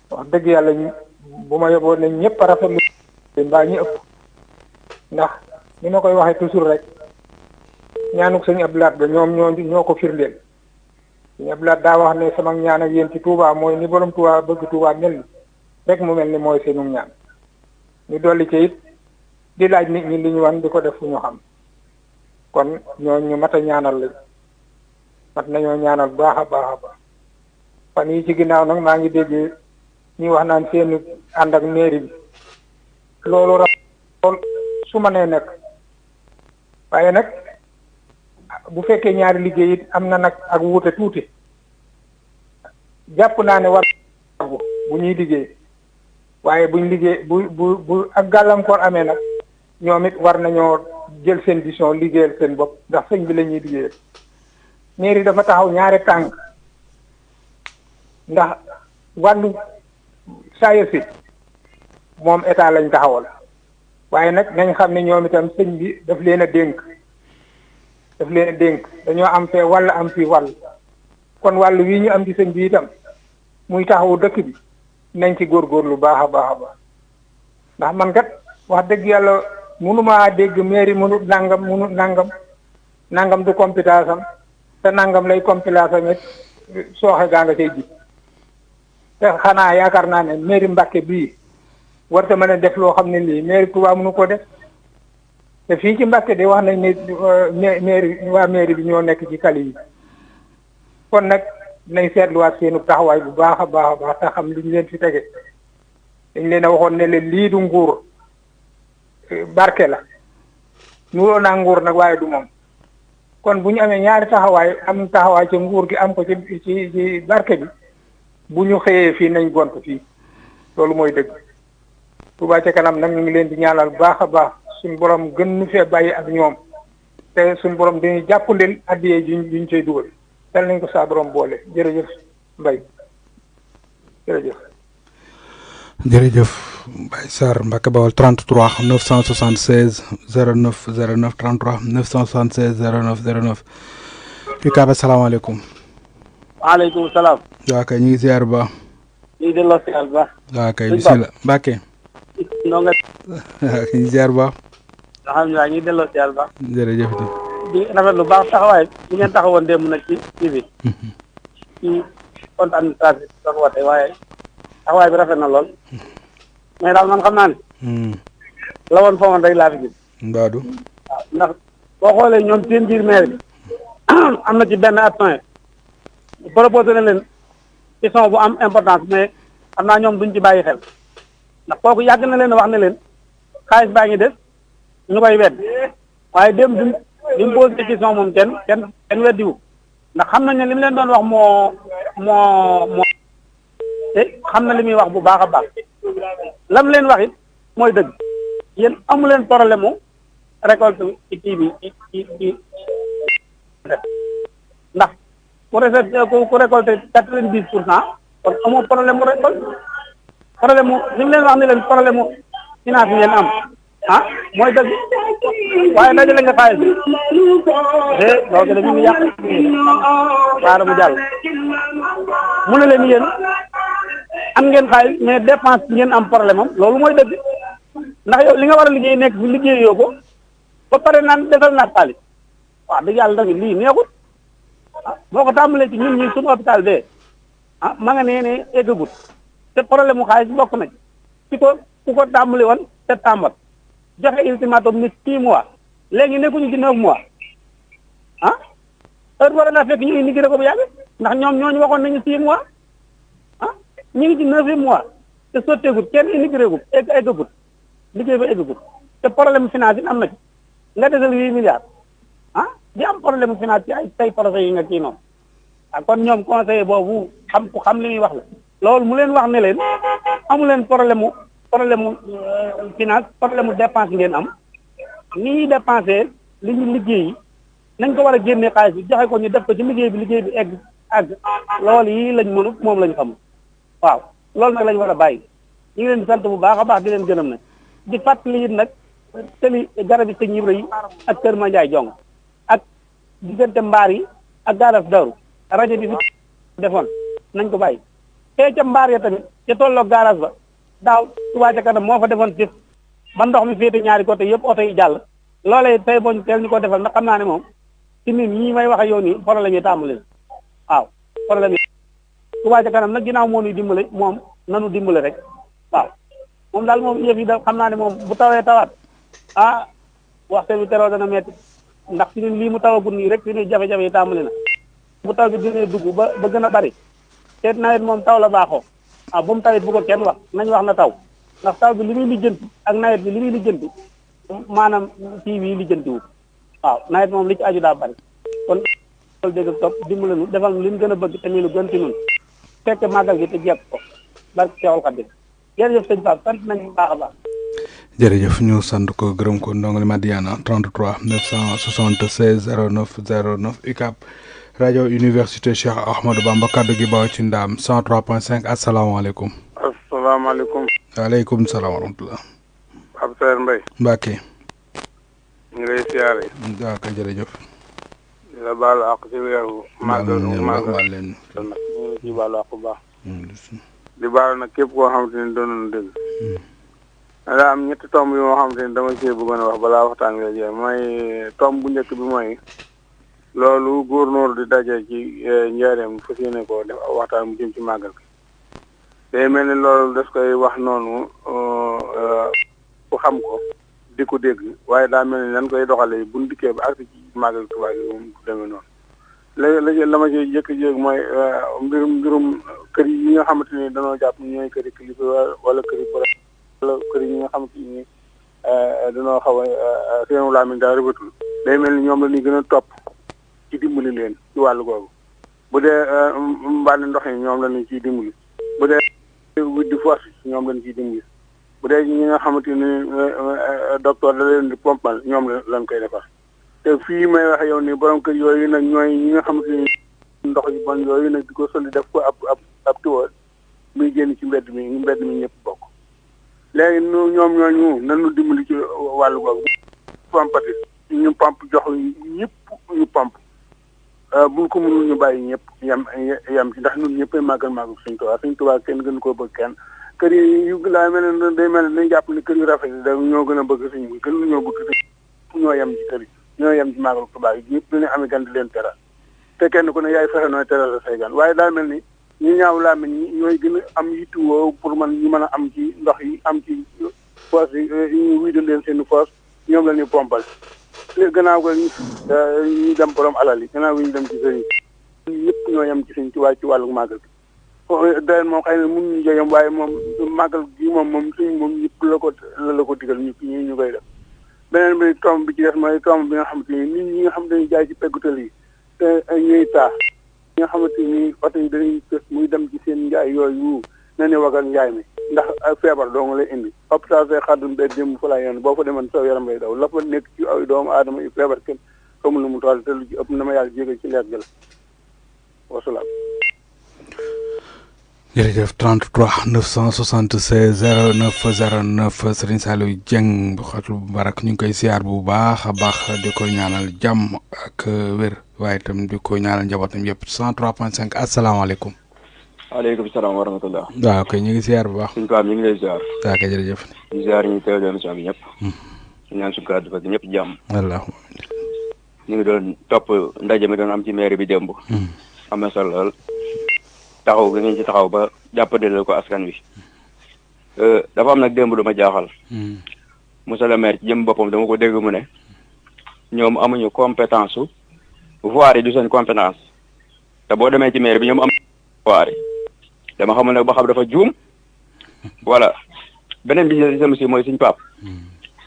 wax dëgg yàlla bu ma yóbboo ne ñëpp a rafetlu mbaa ñi ëpp. ndax ni ma koy waxee toujours rek ñaanuk sëñ Abdou Lahad ba ñoom ñoo ko firndeel. sëñ Abdou Lahad daa wax ne sama ñaan ak yéen ci Touba mooy ni borom Touba bëgg Touba mel ni rek mu mel ni mooy seenu ñaan. ñu dolli ci it di laaj nit ñi li ñu wan di ko def fu ñu xam. kon ñooñu mat a ñaanal lañ mat nañoo ñaanal baax a baax a baax fan yi ci ginnaaw nag maa ngi dégg ñuy wax naan seen ànd ak mairie bi loolu rafet lool su ma nee nekk waaye nag bu fekkee ñaari liggéey it am na nag ak wuute tuuti jàpp naa ne war bu ñuy liggéey waaye buñ liggéey bu ak gàllankoor amee nag ñoom it war nañoo jël seen vision liggéeyal seen bopp ndax sëñ bi la ñuy liggéeyal mairie dafa taxaw ñaari tànk ndax wàllu saaya si moom état lañ taxawal waaye nag nañ xam ne ñoom itam sëñ bi daf leen a dénk dañoo am fee wàll am fii wàll kon wàll wii ñu am ci sëñ bi itam muy taxawu dëkk bi nañ ci góorgóorlu baax a baax a baax ndax man kat wax dëgg yàlla mënumaa dégg mairie mënut nangam du compétence am te nangam lay compétence am it sooxe gaa nga cay ji te xanaa yaakaar naa ne mairie Mbàkke bii warta mën a def loo xam ne lii mairie Touba mënu ko def te fii ci Mbàkke de wax nañ ne mairie bi ñoo nekk ci kali yi kon nag nañ seetluwaat seenu taxawaay bu baax a baax a baax te xam li ñu leen fi tege dañ leen a waxoon ne leen lii du nguur barke la nuroo naa nguur nag waaye du moom kon bu ñu amee ñaari taxawaay am taxawaay ci nguur gi am ko ci barke bi bu ñu xëyee fii nañ gont fii loolu mooy dëgg Touba ca kanam nag ñu ngi leen di ñaanal baax a baax suñu borom gën nu fee bàyyi ak ñoom te suñu borom dañuy jàppandil addiyee juñ cay dugal yal nañ ko saa borom boole jërëjëf Mbaye jërëjëf. jërëjëf Baye Sarr Mbacke Bawol 33 976 09 09 33 976 09 09 UCAB asalaamaaleykum. waaleykum salaam. waaw kay ñu ngi ziar ba. ñu ngi delloo ziar ba. waaw kay bisimilah Mbacke. noo nga. waaw kay ziar ba. alhamdulilah ñu ngi delloo ziar ba. jërëjëf di rafet lu baax taxawaay bu ngeen taxawoon démb nag ci kii bi. ci compte administratif bi doon woote waaye taxawaay bi rafet na lool. mais daal man xam naa ne. la woon fa woon rek laa fi gis. Mbadou. waaw ndax boo xoolee ñoom seen biir maire bi am na ci benn adjoint proposé na leen question bu am importance mais xam naa ñoom duñ ci bàyyi xel ndax kooku yàgg na leen wax ne leen xaalis baa ngi des ñu koy wedd waaye dem bi mu posé question moom kenn weddiwu ndax xam nañ ne li mu leen doon wax moo te xam na li muy wax bu baax a baax lam leen wax it mooy dëgg yéen amu leen problème mu récolte ci kii bi ci ndax ku récolté 90% kon amoo problème mu récolte problème mu li mu leen wax ne leen problème mu finance ngeen am mooy dëgg waaye dajale nga xaalis bi loolu de mi ngi yàq waaye mu jàll mu ne leen yéen am ngeen xaalis mais dépense ngeen am problème am loolu mooy dëgg ndax yow li nga war a liggéey nekk fi liggéeyoo ko ba pare naan defal naa xaalis wax dëgg yàlla tamit lii neexut boo ko tàmbalee ci ñun ñi suñu hôpital bee ma nga nee ne eggagut te problème mu xaalis bokk na ci ku ko tàmbali woon septembre joxe ultimatum ni 6 mois léegi nekkuñu ci 9 mois heure war na fekk ñu inauguré ko bu yàgg ndax ñoom ñooñu waxoon nañu 6 mois ñu ngi ci 9 mois te sotteegut kenn inauguré gut eggagut liggéey ba eggagut te problème finance yi am na ci nga desal 8 milliards di am problème finance ci ay tay projet yi nga kii noonu kon ñoom conseiller boobu xam li muy wax la loolu mu leen wax ne leen amu leen problème mu finance problème mu dépense ngeen am ni ñuy dépensé li ñu liggéey nañ ko war a génne xaalis bi joxe ko ñu def ko ci liggéey bi egg loolu yi lañ mënut moom lañ xamul waaw loolu nag lañ war a bàyyi ñu ngi leen di sant bu baax a baax di leen gërëm nag di fàttali it nag tëli garab yi sëñ Ibra yi ak Kër Mandiaye Jong ak diggante mbaar yi ak gaaras daru rajo bi fi defoon nañ ko bàyyi te ca mbaar ya tamit ca tolloog gaaras ba daaw Touba ca kanam moo fa defoon tif ba ndox mi féete ñaari côté yëpp oto yi jàll loolee tey boñ teel ñu ko defal ndax xam naa ne moom ci nit ñi may wax ak yow nii problème yi tàmbali waaw problème yi Touba ca kanam nag ginnaaw moo ñuy dimbale moom nanu dimbale rek waaw moom daal moom yëf yi da xam naa ne moom bu tawee tawaat waxte bi teroo dana metti ndax fi ne lii mu tawagul nii rek fi ne jafe-jafe yi tàmbali na bu taw bi dina dugg ba gën a bari te nawet moom taw la baaxoo bu mu tawit bu ko kenn wax nañ wax na taw ndax taw bi li muy lijjanti ak nawet bi li muy lijjanti maanaam kii bi lijjanti wu waaw nawet moom li ci aju daa bari kon loolu dégg topp dimbale nu defal li ñu gën a bëgg te muy lu gën ci nun fekk màggal gi te jekk ko barke Seexul Xadiim jërëjëf sëñ Pape sant nañ bu baax a baax. jërëjëf ñu sant ko gërëm ko ndongali Madiana 33 976 09 09 UCAB rajo université Cheikh Ahmadou Bamba kaddu gi baaw ci ndaam 103.5 asalaamaaleykum. asalaamaaleykum. waaleykum salaam wa rahmatulah. Pape Saer Mbaye. Mbacke. ñu ngi lay siyaare. waaw kay jërëjëf. di la baalu àq ci weeru. màggal leen ñu ngi ciy baalu àq bu baax. di baalu nag képp koo xamante ni doon nañu dégg. daa am ñetti tomb yoo xamante ni dama cee bëggoon a wax balaa waxtaan nga jeex mooy tomb bu njëkk bi mooy loolu góornóor di daje ci njaareem fas yéene ko def aw waxtaan mu jëm ci màggal gi day mel ni loolu das koy wax noonu ku xam ko di ko dégg waaye daa mel ni dañ koy doxalee bu ñu dikkee ba agsi ci màggal Tuubaa gi moom du demee noonu léegi la ma ci jëkk-jëkk mooy mbirum kër yi nga xamante ni dañoo jàpp ñooy këri kilifa wala këri wala kër yi nga xamante ni dañoo xaw a seen làmmiñ daa rëbatul day mel ni ñoom la ñuy gën a topp ci dimbali leen ci wàllu googu bu dee mbànni ndox yi ñoom la ñu ciy dimbali bu dee wut di force ñoom la ñu ciy dimbali bu dee ñi nga xamante ni docteur da leen di pompal ñoom lañ koy defar te fii may waxe yow ni borom kër yooyu nag ñooy ñi nga xamante ni ndox yu bon yooyu nag di ko soli def ko ab tuwa muy génn ci mbedd mi ñëpp bokk léegi ñoom ñooñu nanu dimbali ci wàllu googu pompati ñu pomp jox ñëpp ñu pomp buñ ko mënul ñu bàyyi ñëpp yem ci ndax ñun ñëppay màggal Sëñ Tuubaa kenn gën koo bëgg kenn kër yi yu laa mel ne day mel ne dañ jàpp ni kër yu rafet yi da ñoo gën a bëgg sëñ bi gën ñoo bëgg sëñ ñoo yem ci kër yi ñoo yem ci màggal Tuubaa yi ñëpp dañu amee gan di leen teral te kenn ku ne yaay fexe nooy teral la say gan waaye daal mel ni ñu ñaaw laa mel ni ñooy gën a am yittuwoo pour man ñu mën a am ci ndox yi am ci foos yi ñu wiidal leen seen foos ñoom la ñuy pompal gannaaw ko ñu dem borom alal yi gannaaw ñu dem ci sëriñ ñëpp ñoo yem ci sëñ Tuubaa ci wàllu màggal bi daen moom xëy na mun ñu jegem waaye moom màggal gi moom suñ moom ñëpp la ko digal ñu koy def beneen bi tomb bi ci des mooy tomb bi nga xamante ni nit ñi nga xam dañuy jaay ci peggu tali yi te ñuy taax ñi nga xamante ni oto yi dañuy fës muy dem ci seen njaay yooyu na ne wagal njaay mi ndax feebar doo nga lay indi hôpital say xaddum bee démb fa laa yoon boo fa demoon saw yaram lay daw la fa nekk ci ay doomu aadama yu feebar kenn xamul lu mu toll te lu ci ëpp na ma yàlla jégal ci leer gi la wasalaam. jërëjëf 33 976 09 09 Serigne Saliou Dieng bu xatul barak ñu ngi koy siyaar bu baax a baax di ko ñaanal jàmm ak wér waaye itam di ko ñaanal njabootam yëpp 103.5 asalaamaaleykum. waaleykum salaam wa rahmatulah. waaw kay ñu ngi siyaar bu baax. suñu ko am ñu ngi lay siyaar. waaw kay jërëjëf. ñu siyaar ñu teewlu émission bi ñëpp. ñu ñaan suñu kàddu fekk ñëpp jàmm. wallaahi. ñu ngi doon topp ndaje mi doon am ci mairie bi démb. am na solo lool. taxaw bi ngeen ci taxaw ba jàppandale ko askan wi dafa am nag démb lu ma jaaxal. monsieur le maire ci jëm boppam dama ko dégg mu ne ñoom amuñu compétence su voirie yi du seen compétence te boo demee ci maire bi ñoom am voirie dama xamul nag ba xam dafa juum voilà beneen bi ñu dem si mooy suñ pap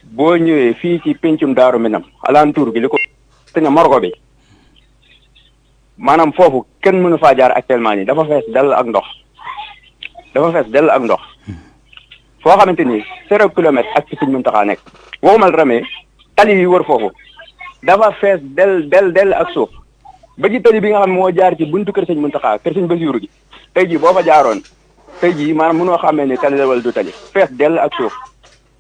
boo ñëwee fii ci pencum Daaru Minam alentour gi li ko te nga morgo bi maanaam foofu kenn mënu faa jaar actuellement nii dafa fees dell ak ndox foo xamante ni 0 kilomètre ak fi Sëñ Muntaxa nekk waxumal ramee tali yi wër foofu dafa fees del ak suuf ba ci tali bi nga xam ne moo jaar ci buntu kër Sëñ Muntaxa kër Sëñ Basiiru gi tey jii boo fa jaaroon tey jii maanaam mënoo xamee ni tali la wala du tali fees dell ak suuf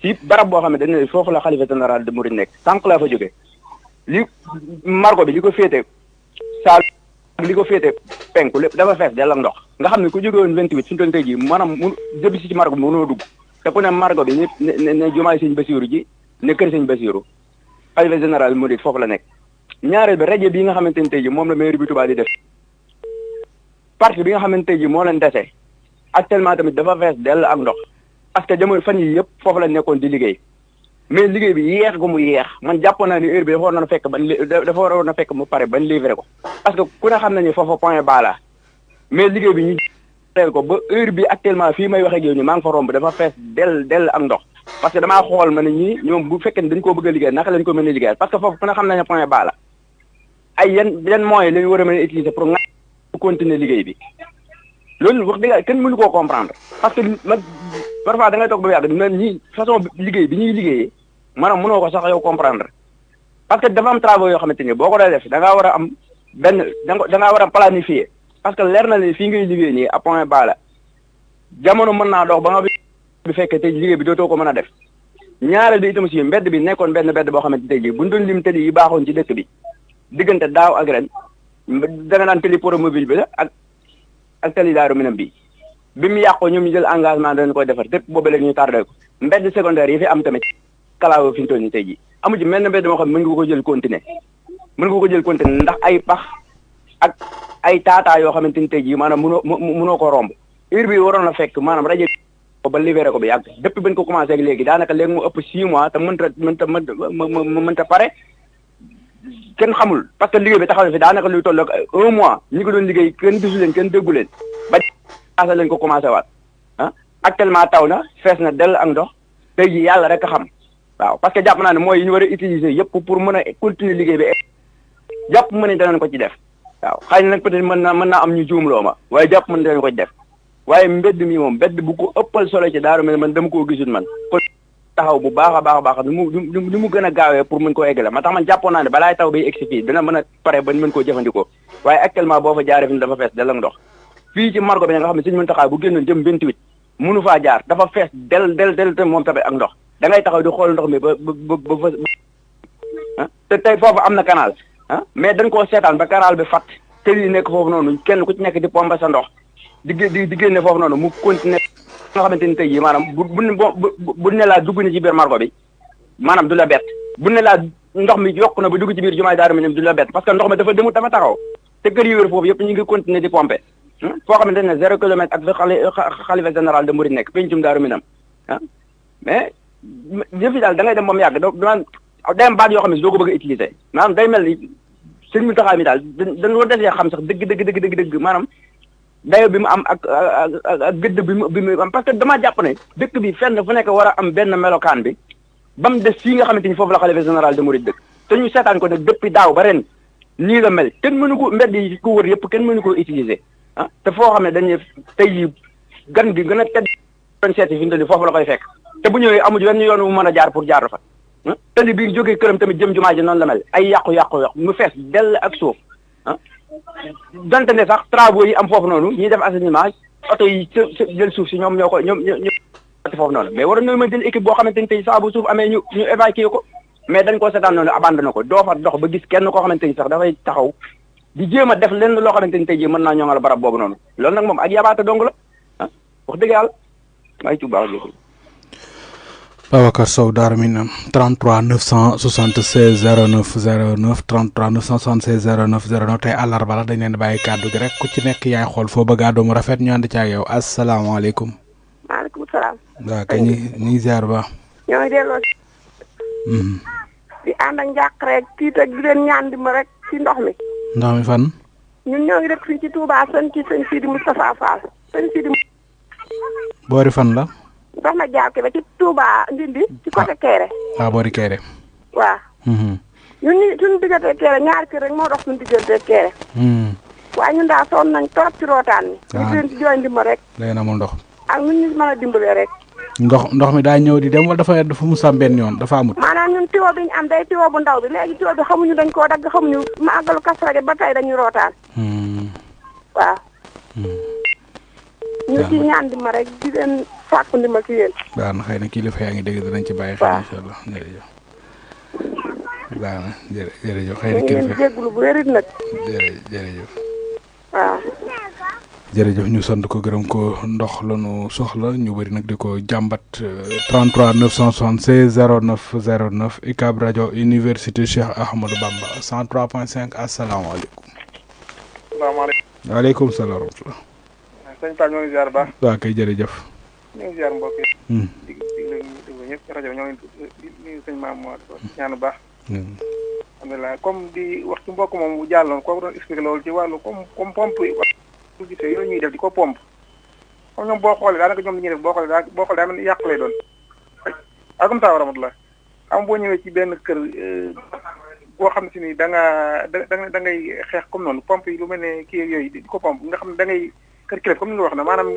ci barab boo xam ne dañ ne foofu la xalifa général de Mouride nekk sànq laa fa jógee li margo bi li ko féete saal li ko féete penku lépp dafa fees dell ak ndox nga xam ne ku jóge woon 28 suñu toon tey jii maanaam mu jëbi si ci margo bi mënoo dugg te ku ne margo bi ne jumaay Sëñ Basiiru ji ne kër Sëñ Basiiru xalifa général Mouride foofu la nekk ñaareel bi rajo bi nga xamante ne tey jii moom la mairie bi Touba di def parti bi nga xamante ne tey jii moo leen dese actuellement tamit dafa fees dell ak ndox parce que jamono fan yi yëpp foofu la nekkoon di liggéey mais liggéey bi yeex gu mu yeex man jàppoon naa ni heure bi dafa waroon a fekk mu pare ban livré ko parce que ku ne xam nañu foofa point bas la mais liggéey bi ñu teel ko ba heure bi actuellement fii may waxee ak yow nii maa ngi fa romb dafa fees dell ak ndox parce que damaa xool ma ne ñii ñoom bu fekkee ne dañ koo bëgg a liggéey naka lañ ko mën a liggéey parce que foofu ku ne xam nañu point bas la ay yan moyens lañu war a mën a utiliser pour nga continuer liggéey bi loolu wax dëgg kenn mënu koo comprendre parce que man parfois da ngay toog ba yàgg na ñi façon liggéey bi ñuy liggéeyee maanaam mënoo ko sax yow comprendre parce que dafa am travaux yoo xamante ni boo ko dee def da ngaa war a am benn da ngaa war a planifier parce que leer na ne fii ngay liggéey nii à point bas la jamono mën naa dox ba nga bi fekkee tey liggéey bi dootoo ko mën a def ñaareel bi itam si mbedd bi nekkoon benn mbedd boo xamante tey jii buñ doon lim tëli yi baaxoon ci dëkk bi diggante daaw ak ren da nga naan tëli promobile bi la ak tëli Daaru Minam bi mu yàqoo ñoom ñu jël engagement dañ koy defar te boobu la ñuy tardé ko mbedd secondaire yi fi am tamit kalaaw fi ñu toll nii tey jii amu ci mel ne mbedd moo xam ne mën nga ko jël continuer ndax ay pax ak ay taataa yoo xamante ni tey jii maanaam mënoo ko romb heure bi waroon na fekk maanaam rajo ba libéré ko bi yàgg depuis bañ ko commencé ak léegi daanaka léegi mu ëpp 6 mois te mënta pare kenn xamul parce que liggéey bi taxaw fi daanaka luy toll ak 1 mois ñi ko doon liggéey kenn gisu leen kenn déggu leen ba asa lañ ko commencé waat actuellement taw na fees na dell ak ndox tey jii yàlla rek a xam waaw parce que jàpp naa ne mooy yi ñu war a utiliser yëpp pour mën a continuer liggéey bi jàpp mën ne danañ ko ci def waaw xëy na nag peut-être mën naa am ñu juumloo ma waaye jàpp mën danañ ko ci def waaye mbedd mi moom mbedd bu ko ëppal solo ci Daaru Minam man dama koo gisul man kon taxaw bu baax a baax ni mu gën a gaawee pour mën koo eggale ma tax man jàppoon naa ne balaay taw bay egsi fii dina mën a pare ba mën koo jëfandikoo waaye actuellement boo fa jaaree fi dafa fees del ak ndox fii ci margo bi nga xam ne Sëñ Muntaxa bu génnoon jëm 28 mënu faa jaar dafa fees del te moom tamit ak ndox da ngay taxaw di xool ndox mi ba te tey foofu am na canal mais dañ koo seetaan ba canal bi fatt te yi nekk foofu noonu kenn ku ci nekk di pompe sa ndox di génne foofu noonu mu continuer nga xamante ni tey jii maanaam bu ne laa dugg ni ci biir margo bi maanaam du la bett bu ne laa ndox mi yokk na ba dugg ci biir jumaay Daaru Minam du la bett parce que ndox mi dafa demut dafa taxaw te kër yi wér foofu yëpp ñu ngi continuer di pomper foo xamante ne 0 kilomètre ak fi xalifa général de Mouride nekk pencum Daaru Minam mais yëf yi daal da ngay dem ba mu yàgg day am baat yoo xam ne doo ko bëgg a utiliser maanaam day mel ni Sëñ Muntaxa mi daal dañ ko desee xam sax dëgg maanaam dayo bi mu am ak gëdd bi mu am parce que damaa jàpp ne dëkk bi fenn fu nekk war a am benn melokaan bi ba mu des fii nga xamante ni foofu la xalifa général de Mouride dëkk te ñu seetaan ko nag depuis daaw ba ren nii la mel kenn mënu ko mbedd yi ko wër yëpp kenn mënu ko utiliser te foo xam ne dañuy tey yi gan gi gën a tedd doon seeti fi mu toll foofu la koy fekk te bu ñëwee amuñu wenn yoon wu mën a jaar pour jaar fa tali bi jógee këram tamit jëm jumaa ji noonu la mel ay yàqu mu fees dell ak suuf donte ne sax travaux yi am foofu noonu ñuy def assainissement oto yi jël suuf si ñoom ñoo foofu noonu mais waroon nañu ma jël équipe boo xamante ni tey saa bu suuf amee ñu évacuer ko mais dañ koo seetaan noonu abandonné ko doo fa dox ba gis kenn koo xamante ni sax dafay taxaw di jéem a def lenn loo xamante ni tey jii mën naa ñoŋal barab boobu noonu loolu nag moom ak yabaate dong la wax dëgg yàlla maa ngi ci baax a Babacar Sow Daaru Minam 33 976 09 09 33 976 09 09 tey àllarba la dañ leen di bàyyi kàddu gi rek ku ci nekk yaay xool foo bëgg a doomu rafet ñu ànd ci ak yow asalaamaaleykum. maaleykum salaam. waaw kay ñu ngi ziar ba. ñoo ngi delloo. di ànd ak njàq rek tiit ak di leen ñaan di ma rek ci ndox mi. ndox mi fan. ñun ñoo ngi dëkk fii ci Touba sëñ Sidi Moustapha Fall sëñ Sidi. boori fan la. ndox ma jaar ke ba ci Touba Ndindi ci côté Kéré. waaw boori Kéré. waaw. ñun suñu diggante Kéré ñaari kër rek moo dox suñu diggante Kéré. waaye ñun daal sonn nañ trop ci rootaan mi. ñu leen ci jooy ndimba rek. léegi amul ndox. ak ñun ñu mën a dimbalee rek. ndox mi daa ñëw di dem wala dafa musam benn yoon dafa amut. maanaam ñun tiwo bi ñu am day tiwo bu ndaw bi léegi tiwo bi xamuñu dañ koo dagg xamuñu màggalu Kazu Rajab ba tey dañuy rootaan. waaw. ñu ci ñaan di ma rek di leen fàkku ndi ma ci yéen. waaw na xëy na kilifa yaa ngi dégg danañ ci bàyyi xel incha allah jërëjëf. waaw jërëjëf xëy na kilifa ngeen jégalu bu wérit nag. jërëjëf. waaw. jërëjëf ñu sant ko gërëm ko ndox la ñu soxla ñu bëri nag di ko jàmbat 33 976 09 09 UCAB rajo université Cheikh Ahmadou Bamba 103.5 asalaamaaleykum. salaamaaleykum. waaleykum salaam wa rahmatulah. sëñ Pape ñoo ngi ziar baax. waaw kay jërëjëf. ñu ngi ziar mbokk yi. di ñëpp rajo ñoo ngi nuyu sëñ Maam Mor ñaanu baax. alhamdulilah comme di wax ci mbokk moom bu jàlloon kooku doon expliqué loolu ci wàllu comme pompe yi. su gisee yooyu ñuy def di ko pompe comme ñoom boo xoolee daanaka ñoom li ñuy def boo xoolee daa mel ni yàq lay doon. alaykum salaam wa rahmatulah. am boo ñëwee ci benn kër boo xam si ni da ngay xeex comme noonu pompe yi lu mel ne kii yooyu di ko pompe nga xam ne da ngay kër kilif comme ni nga wax na maanaam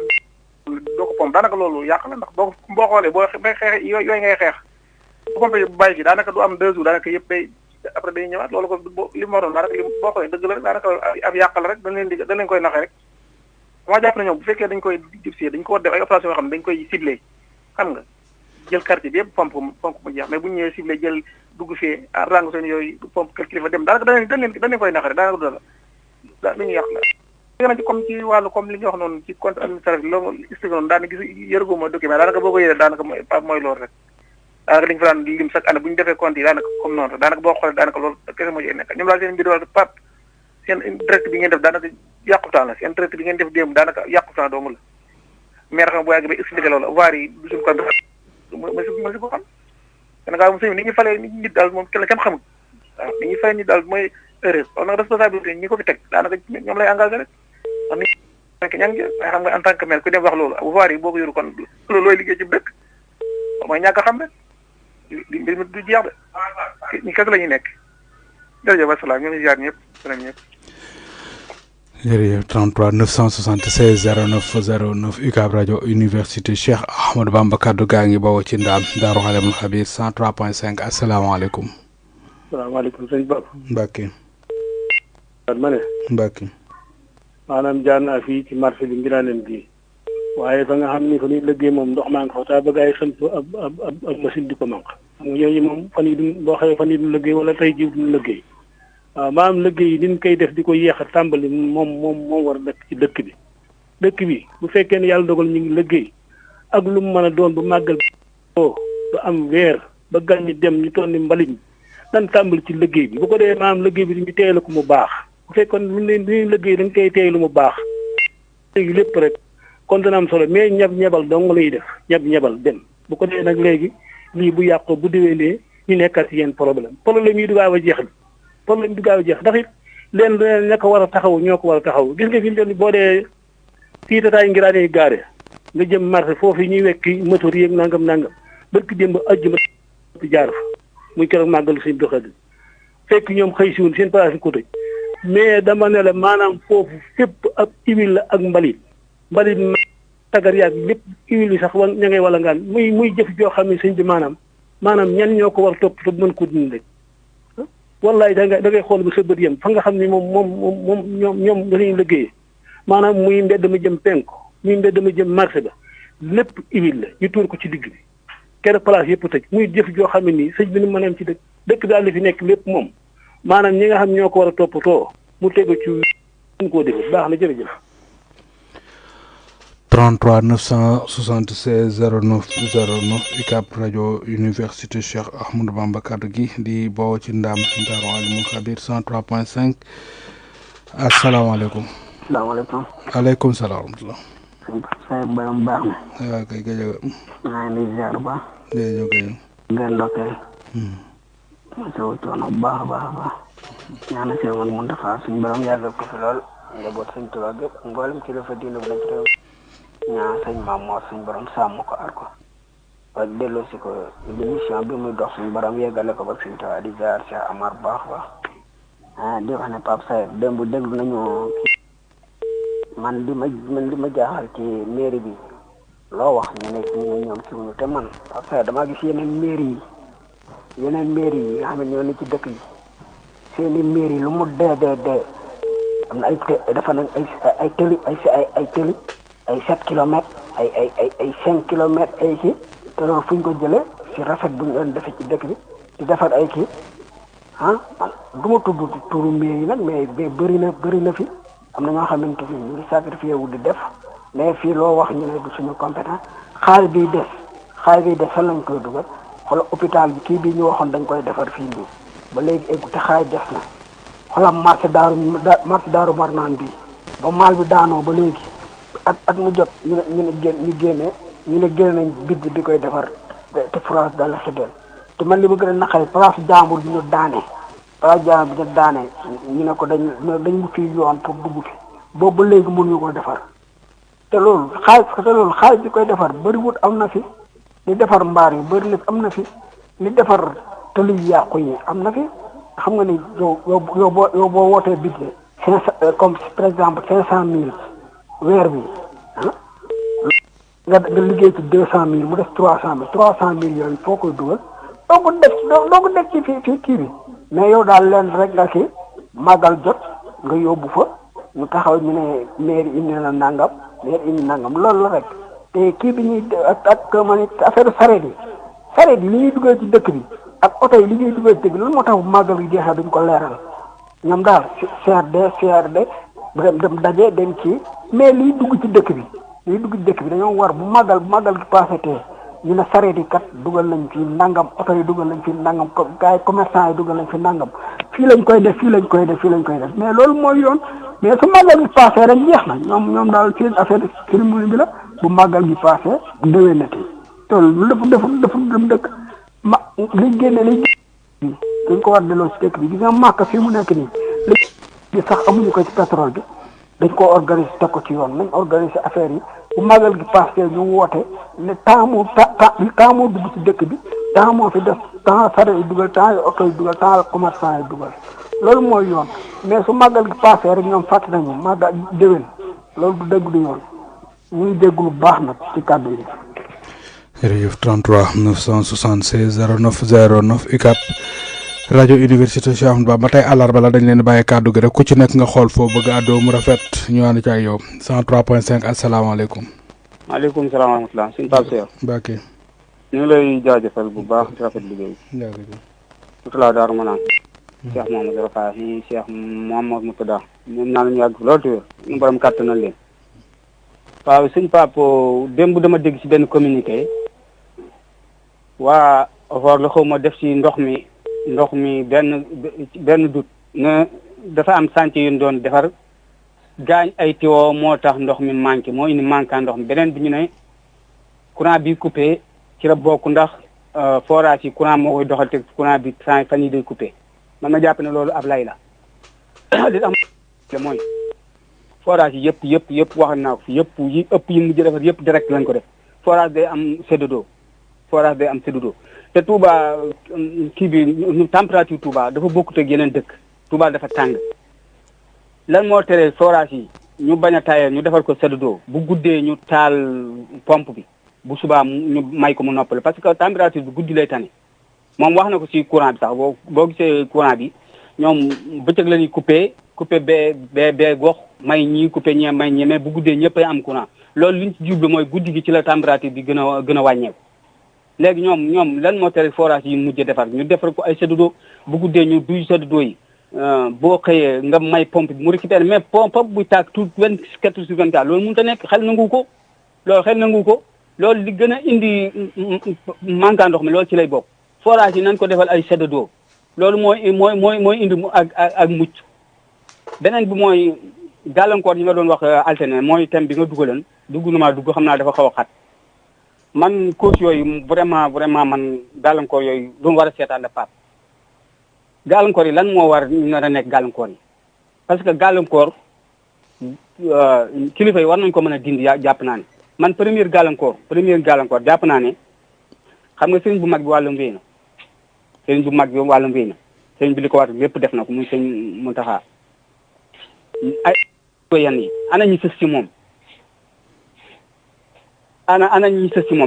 doo ko pompe daanaka loolu yàq la ndax boo xoolee boo xeex yooyu ngay xeex bu pompe yi bu bàyyi fi daanaka du am 2 jours daanaka yëpp day après day ñëwaat loolu ko li mu waroon daanaka li boo xoolee dëgg la rek daanaka ab yàq la rek dañ leen koy naxee rek dama jàpp na ñoom bu fekkee dañ koy diffuser dañ ko war def ay opération yoo xam ne dañ koy ciblé xam nga jël quartier bi yëpp pompe mu jeex mais bu ñu ñëwee ciblé jël dugg fii rang seen yooyu pompe kër kilifa dem daanaka dañ leen koy naxee rek daanaka du la lu ñu yàq la léegi nag comme ci wàllu comme li ñu wax noonu ci compte administratif bi loolu expliqué noonu daanaka gis yërguma document daanaka boo ko yëree daanaka mooy loolu rek daanaka dañu fa daan lim chaque année bu ñu defee compte yi daanaka comme noonu rek daanaka boo xoolee daanaka loolu kese moo ci nekk ñoom daal seen mbir wala pap seen direct bi ngeen def daanaka yàqutaan la seen direct bi ngeen def démb daanaka yàqutaan doomu la maire xam bu yàgg ba expliqué loolu voir yi du suñu compte ma si ko xam Sénégal moom sëñ ni ñuy falee nit daal moom kenn xamul waaw ni ñuy falee nit daal mooy erreur loolu nag responsabilité ñi ko fi teg daanaka ñoom lay engagé rek wax ni ña ngi waaye xam nga en tant que maire ku dem wax loolu voir yi boo ko yoru kon loolu looy liggéey ci dëkk mooy ñàkk a xam rek mbir mi du jeex de ñu kese la ñuy nekk jërëjëf wasalaam ñu ngi ziar ñëpp jërëjëf 33 976 09 09 UCAB rajo université Cheikh Ahmadou Bamba kaddu gaa ngi bawoo ci ndaam Daaru Alimul Xabiir 103.5 asalaamaaleykum. salaamaaleykum sëñ Ba. Mbacke. ma ne. Mbacke. maanaam jaar naa fii ci marché bi Ngiraaneen bii waaye fa nga xam ni fa ñuy liggéey moom ndox maa ngi fa taa bëgg ay sant ab machine di ko manq xam nga yooyu moom fan yii duñ boo xëyee fan yii duñ liggéey wala tey jii duñ liggéey waaw maanaam liggéey yi ni ñu koy def di ko yéex a tàmbali moom war a nekk ci dëkk bi bu fekkee ne yàlla dogal ñu ngi liggéey ak lu mu mën a doon bu màggal ba am weer ba gan ñi dem ñu toll ni mbaliñ nan tàmbali ci liggéey bi bu ko dee maanaam liggéey bi ñu teeylu ko mu baax bu fekkoon lu ñuy liggéey dañ koy teeylu mu baax léegi lépp rek kon dana am solo mais ñebal dong lay def ñebal dem bu ko dee nag léegi lii bu yàqoo bu déwénee ñu nekkat ci yenn problème yi du gaaw a jeex problème du gaaw a jeex ndax it leen ña ko war a taxaw ñoo ko war a taxaw gis nga fi mu boo dee fii tataay Ngiraaneen yi gaare nga jëm marché foofu ñuy wekki moteur yeeg nangam barki démb ajjuma jaar fa muy keroog màggalu suñu doxali fekk ñoom xëy si woon seen place yi ko tëj mais dama ne la maanaam foofu fépp ab huile la ak mbalit tagar yaag lépp huile bi sax ña ngay wala ngaan muy jëf joo xam ne sëñ bi maanaam ñan ñoo ko war topp te mën ko dindi rek wallaay da ngay xool ba sa bët yem fa nga xam ne moom ñoom dañuy liggéeyee maanaam muy mbedd ma jëm penku muy mbedd ma jëm marché ba lépp huile la ñu tuur ko ci digg bi kenn place yëpp tëj muy jëf joo xam ne nii sëñ bi ni mën a am ci dëkk daal li fi nekk lépp moom maanaam ñi nga xam ñoo ko war a toppatoo mu tegu ci ñu koo defee baax na jërëjëf. 33 976 09 09 UCAB rajo université Cheikh Ahmadou Bamba kaddu gi di bawoo ci ndaam Daaru Alimul Xabiir 103.5 asalaamaaleykum. salaamaaleykum. aleykum salaam wa rahmatulah. say borom baax na. waaw kay gajaga. maa ngi lay ziar bu baax. jërëjëf kay. ngeen ndokkeel. ma sew coono bu baax a baax. ñaana see woon mun dafa suñu borom yàggal ko fi lool njaboot suñ tubaab gépp mboolem kilifa diine bu nekk réew ñaan sëñ Maam Mor suñu borom sàmm ko aar ko ba delloo si ko émission bi muy dox suñu borom yeggale ko ba suñ tubaab di ziar Cheikh Amar bu baax di wax ne Pape Saer démb déglu nañu man li ma jaaxal ci mairie bi loo wax ñu ne ñoom ci wuñu te man Pape Saer damaa gis yeneen mairie yi nga xam ne ñoo ne ci dëkk yi seeni mairie yi lu mu dee am na dafa nañ ay tëli ay 7 kilomètres ay 5 kilomètres ay kii te loolu fu ñu ko jëlee si rafet bu ñu doon defee ci dëkk bi di defar ay kii man du ma tudd turu mairie yi nag mais bëri na fi am na ñoo xamante ni ñu ngi sacrifié wu di def mais fii loo wax ñu ne du suñu compétence xaalis biy des fan lañ koy dugal xoolal hôpital bi kii bii ñu waxoon dañ koy defar fii nii ba léegi eggu te xaalis des na xoolal marché daaru marnaan bii ba maal bi daanoo ba léegi at mu jot ñu génne nañ bid bi koy defar te France daal la xideel te man li ma gën a naqari place jàmbur bi ñu daane ñu ne ko dañ mu fii yoon pour dugg fi boobu ba léegi mënuñu ko defar te loolu xaalis bi koy defar bëriwut am na fi li defar mbaar yi bëri na fi am na fi li defar tëli yàqu yi am na fi xam nga ni yow boo wootee budget comme par exemple 500,000 weer bi nga liggéey ci 200,000 mu def 300,000 yooyu foo koy dugal doo ko def ci fii kii bi mais yow daal leen rek nga kii màggal jot nga yóbbu fa ñu taxaw ñu ne mairie indi na nangam loolu la rek te kii bi ñuy ak man affaire sareet yi li ñuy dugal ci dëkk bi ak oto yi li ñuy dugal ci dëkk bi lan moo tax bu màggal gi jeexee duñ ko leeral ñoom daal CRD dem daje dem ci mais liy dugg ci dëkk bi dañoo war bu màggal gi passé te ñu ne sareet yi kat dugal nañ fi nangam oto yi dugal nañ fi nangam gars yi commerçant yi dugal nañ fi nangam fii lañ koy def mais loolu mooy yoon mais su màggal gi passé rek jeex na ñoom daal seen affaire cérémonie bi la bu màggal gi passé déwén na tey loolu deful dem dëkk liñ génne dañ ko war delloo ci dëkk bi gis nga màkk fii mu nekk nii li sax amuñu ko ci pétrole bi dañ koo organiser teg ko ci yoon nañ organiser affaire yi bu màggal gi passé ñu woote ne temps moo dugg ci dëkk bi temps moo fi def temps sare yi dugal temps yi oto yi dugal temps commerçant yi dugal loolu mooy yoon mais su màggal gi passé rek ñoom fàtte nañu màggal déwén loolu du dëgg du yoon ñu ngi dégg lu baax nag ci kàddu yi. jërëjëf 33 976 09 09 UCAB rajo université Cheikh Ahmadou Bamba ba tey àllarba la dañ leen bàyyi kàddu gi rek ku ci nekk nga xool foo bëgg àddoo mu rafet ñu ànd ci ak yow 103.5 asalaamaaleykum. maaleykum salaam wa rahmatulah suñu Pape Cheikh. Mbacke. ñu ngi lay jaajëfal bu baax ci rafet liggéey bi. jaajëf. Moutala Darou Manane. Cheikh Mamadou Rafa yi Cheikh Mouhamadou Moutada ñoom naa la ñu yàgg fi loolu tuur ñu borom kàttanal leen. waaw suñu Pape démb dama dégg ci benn communiqué waa OFOR la xaw ma def ci ndox mi benn dut ne dafa am chantier yu ñu doon defar gaañ ay tiwo moo tax ndox mi manqué moo indi manquant ndox mi beneen bi ñu ne courant bi coupé ci la bokk ndax forage yi courant moo koy doxal te courant bi fan yi day coupé man ma jàpp ne loolu ab lay la li am mooy forage yi yëpp wax naa ko fi yëpp yi mujj defar yëpp direct lañ ko def forage day am séddodo te Touba kii bi température Touba dafa bokkut ak yeneen dëkk Touba dafa tàng lan moo tere forage yi ñu bañ a tayee ñu defar ko séddodo bu guddee ñu taal pompe bi bu subaa ñu may ko mu noppale parce que température bi guddi lay tane moom wax na ko ci courant bi sax boo gisee courant bi ñoom bëccëg la ñuy coupé bee gox may ñii coupé ñee may ñee mais bu guddee ñëppay am courant loolu li ñu ci jublu mooy guddi gi ci la température bi gën a wàññeeku léegi ñoom lan moo tere forage yi mujj defar ñu defar ko ay séddodo bu guddee ñu duy séddodo yi boo xëyee nga may pompe bi mu récupéré mais pompe buy tàkk tout 24 sur 24 loolu mënut a nekk xel nangu ko loolu li gën a indi manquant ndox mi loolu ci lay bokk forage yi nañ ko defal ay séddodo loolu mooy indi ak mucc beneen bi mooy gàllankoor yi nga doon wax alterné mooy thème bi nga dugalan dugg xam naa dafa xaw a xat man cause yooyu vraiment man gàllankoor yooyu lu war a seetaan la Pape gàllankoor yi lan moo war nar a nekk gàllankoor yi parce que gàllankoor kilifa yi war nañ ko mën a dindi jàpp naa ne man premier gàllankoor jàpp naa ne xam nga sëriñ bu mag bi wàllum wéy na sëriñ bi li ko war lépp def na ko muy sëriñ Mountakha ay yan yi ana ñi sës ci moom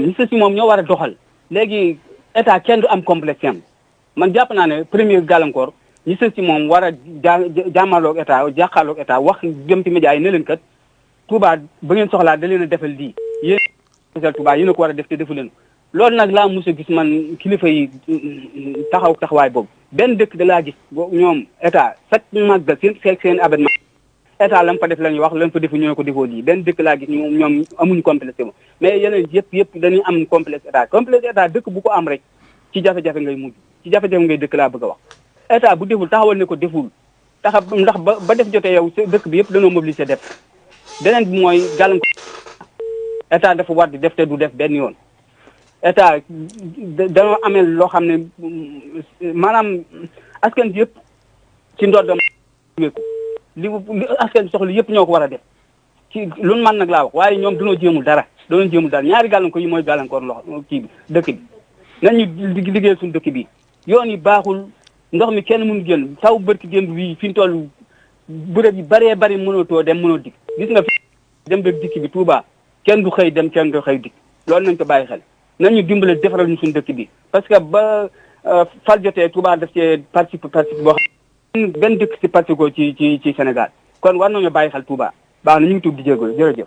ñi sës ci moom ñoo war a doxal léegi état kenn du am complexe am man jàpp naa ne premier gàllankoor ñi sës ci moom war a jàmmarloog état jàkkaarloog état wax jëm ci média yi ne leen kat Touba ba ngeen soxlaa da leen a defal lii yéen Touba yéen a ko war a def te defu leen loolu nag laa mos a gis man kilifa yi taxawaay boobu benn dëkk da laa gis ñoom état chaque màggal seen abonnement état la mu fa def la ñuy wax la mu fa defu ñoo ko defoo lii benn dëkk laa gis ñoom amuñu complexe moom mais yeneen yëpp dañuy am complexe état dëkk bu ko am rek ci jafe-jafe ngay mujj ci jafe-jafe ngay dëkk laa bëgg a wax état bu deful taxawal ne ko deful ndax ba def jotee yow dëkk bi yëpp dañoo mobiliser def beneen bi mooy gàllankoor état dafa war di def te du def benn yoon état dañoo amee loo xam ne maanaam askan bi yëpp ci ndoddam li askan bi soxla yëpp ñoo ko war a def ci lu man nag laa wax waaye ñoom dañoo jéemul dara ñaari gàllankoor yi mooy gàllankoor ndox kii bi dëkk bi nañu liggéey suñu dëkk bi yoon yi baaxul ndox mi kenn mënu génn taw bërki démb wii fi ñu toll bërëb yi bëree bëri mënatoo dem mënoo dikk gis nga fi dem beeg dikk bi Touba kenn du xëy dem kenn du xëy dikk loolu nañ ko bàyyi xel nañu dimbale defaral ñu suñu dëkk bi parce que ba fal jotee Touba daf cee participe boo xam benn dëkk si participe ci Sénégal kon war nañu bàyyi xel Touba baax na ñu ngi tuub di jégalu jërëjëf.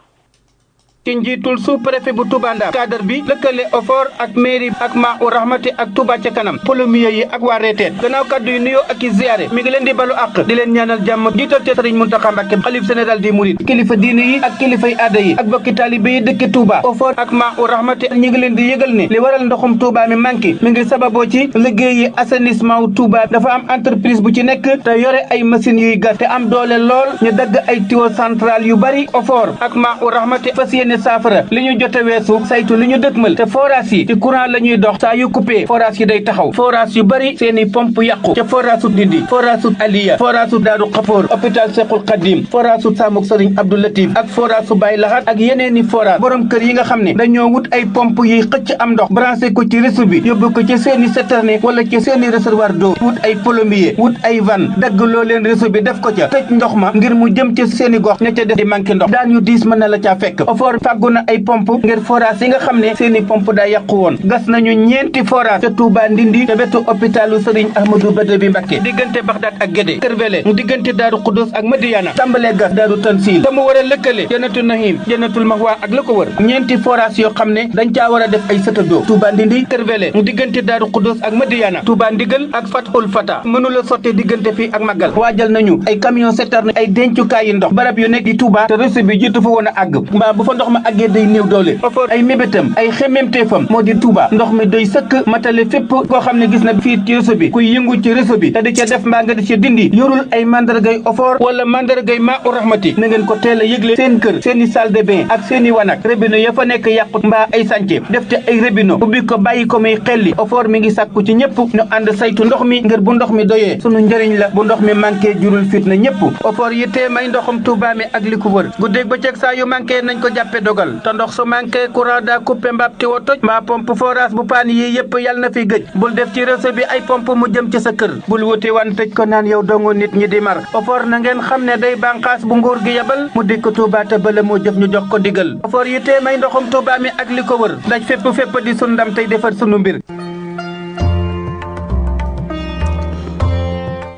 ci njiitul sous-préfet bu Touba Ndar cadre bi lëkkale OFOR ak mairie ak Maa-u Rahmati ak Touba ca kanam polomier yi ak waa reeteet gannaaw kaddu yu nuyoo ak i ziyaare mi ngi leen di balu àq di leen ñaanal jàmm jiital te Sëriñ Muntaxa Mbàkke xalif général des mourides kilifa diine yi ak kilifay aada yi ak bokki taalibe yi dëkk Touba OFOR ak Maa-u Rahmati ñi ngi leen di yëgal ne li waral ndoxum Touba mi manqué mi ngi sababoo ci liggéey yi assainissement wu Touba dafa am entreprise bu ci nekk te yore ay machines yuy gas te am doole lool ñu dagg ay tuyau central yu bari OFOR ak Maa-u Rahmati fas yéene yéene saafara li ñu jote weesu saytu li ñu dëkkmal te forage yi ci courant la ñuy dox saa yu coupé forage yi day taxaw forage yu bari seeni pompe yàqu ca forage su Ndindi forage su Aliya forage su Daaru Xafoor hôpital Seexul Xadim forage su Samuk Sëriñ Abdou Latif ak forage su Baye Lahat ak yeneeni forage borom kër yi nga xam ne dañoo wut ay pompe yuy xëcc am ndox branché ko ci réseau bi yóbbu ko ci seeni citerne wala ci seeni réservoir d'eau wut ay plombier wut ay van dagg loo leen réseau bi def ko ca tëj ndox ma ngir mu jëm ci seeni gox ña ca def di manqué ndox daan yu diis mën na la caa fekk OFOR fàggu na ay pompe ngir forage yi nga xam ne seeni pompe daa yàqu woon gas nañu ñeenti forage ca Touba Ndindi ca wetu hôpitalu Sëriñ Ahmadou Badawi bi Mbacké diggante Bagdad ak Guédé Kër Wele mu diggante Daaru Xudus ak Madiyana tàmbalee gas Daaru Tansil te mu war a lëkkale Jannatul Nahim Jannatul Mahwa ak la ko wër ñeenti forage yoo xam ne dañ caa war a def ay sëtadoo Touba Ndindi Kër Wele mu diggante Daaru Xudus ak Madiyana Touba Ndigal ak Fathul Fata mënula sotte diggante fii ak Magal waajal nañu ay camion citerne ay dencukaay yi ndox barab yu nekk di Touba te réseau bi jiitu fa woon a àgg mbaa bu fa ndox ma àggee day néew doole OFOR ay mébétam ay xemmemteefam moo di Touba ndox mi doy sëkk matale fépp koo xam ne gis na fii ci réseau bi kuy yëngu ci réseau bi te di ca def mbaa nga di ca dindi yorul ay mandargay OFOR wala mandargay Maa-u Rahmati na ngeen ko teel a yëgle seen kër seeni salle de bain ak seeni wanak robinet ya fa nekk yàqu mbaa ay sànce def ca ay robinet ubbi ko bàyyi ko muy xelli OFOR mi ngi sàkku ci ñëpp ñu ànd saytu ndox mi ngir bu ndox mi doyee sunu njëriñ la bu ndox mi manqué jurul fitna ñëpp OFOR yittee may ndoxum Touba mi ak li ko wër guddeeg bëccëg saa yu manqué nañ ko jàppe dogal te ndox su manqué courant daa coupé mbaab tiwo toj mbaa pompe forage bu paan yi yëpp yal na fi gëj bul def ci réseau bi ay pompe mu jëm ci sa kër bul wuti wan tëj ko naan yow dongo nit ñi di mar OFOR na ngeen xam ne day bànqaas bu nguur gi yebal mu dikk Touba te bala moo jëf ñu jox ko ndigal OFOR yittee may ndoxum Touba mi ak li ko wër daj fépp di sunu ndam tey defar sunu mbir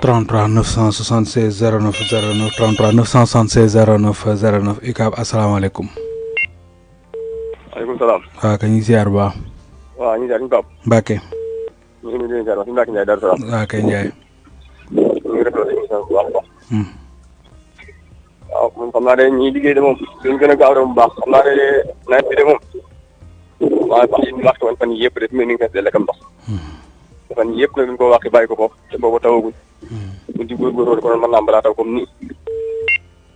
33 976 09 09 33 976 09 09 UCAB asalaamaaleykum. waaleykum salaam. waaw kay ñu ngi ziar bu baax. waaw ñu ngi ziar ñu Pape. Mbacke. ñu ngi leen di ziar wax Mbacke Ndiaye Darou Salaam. waaw kay Ndiaye. ñu ngi rafetlu émission bu baax a baax. waaw moom xam naa ne ñiy liggéey de moom duñ gën a gaaw de bu baax xam naa ne nawet bi de moom waaye pax yi ñu waxtu woon fan yii yëpp de fi mu ne nii fees de lekkam ndox. fan yii yëpp nag dañ koo waxee bàyyi ko foofu te boobu tawagul. ñu di góorgóorlu ko noonu mën naa am balaa taw comme nii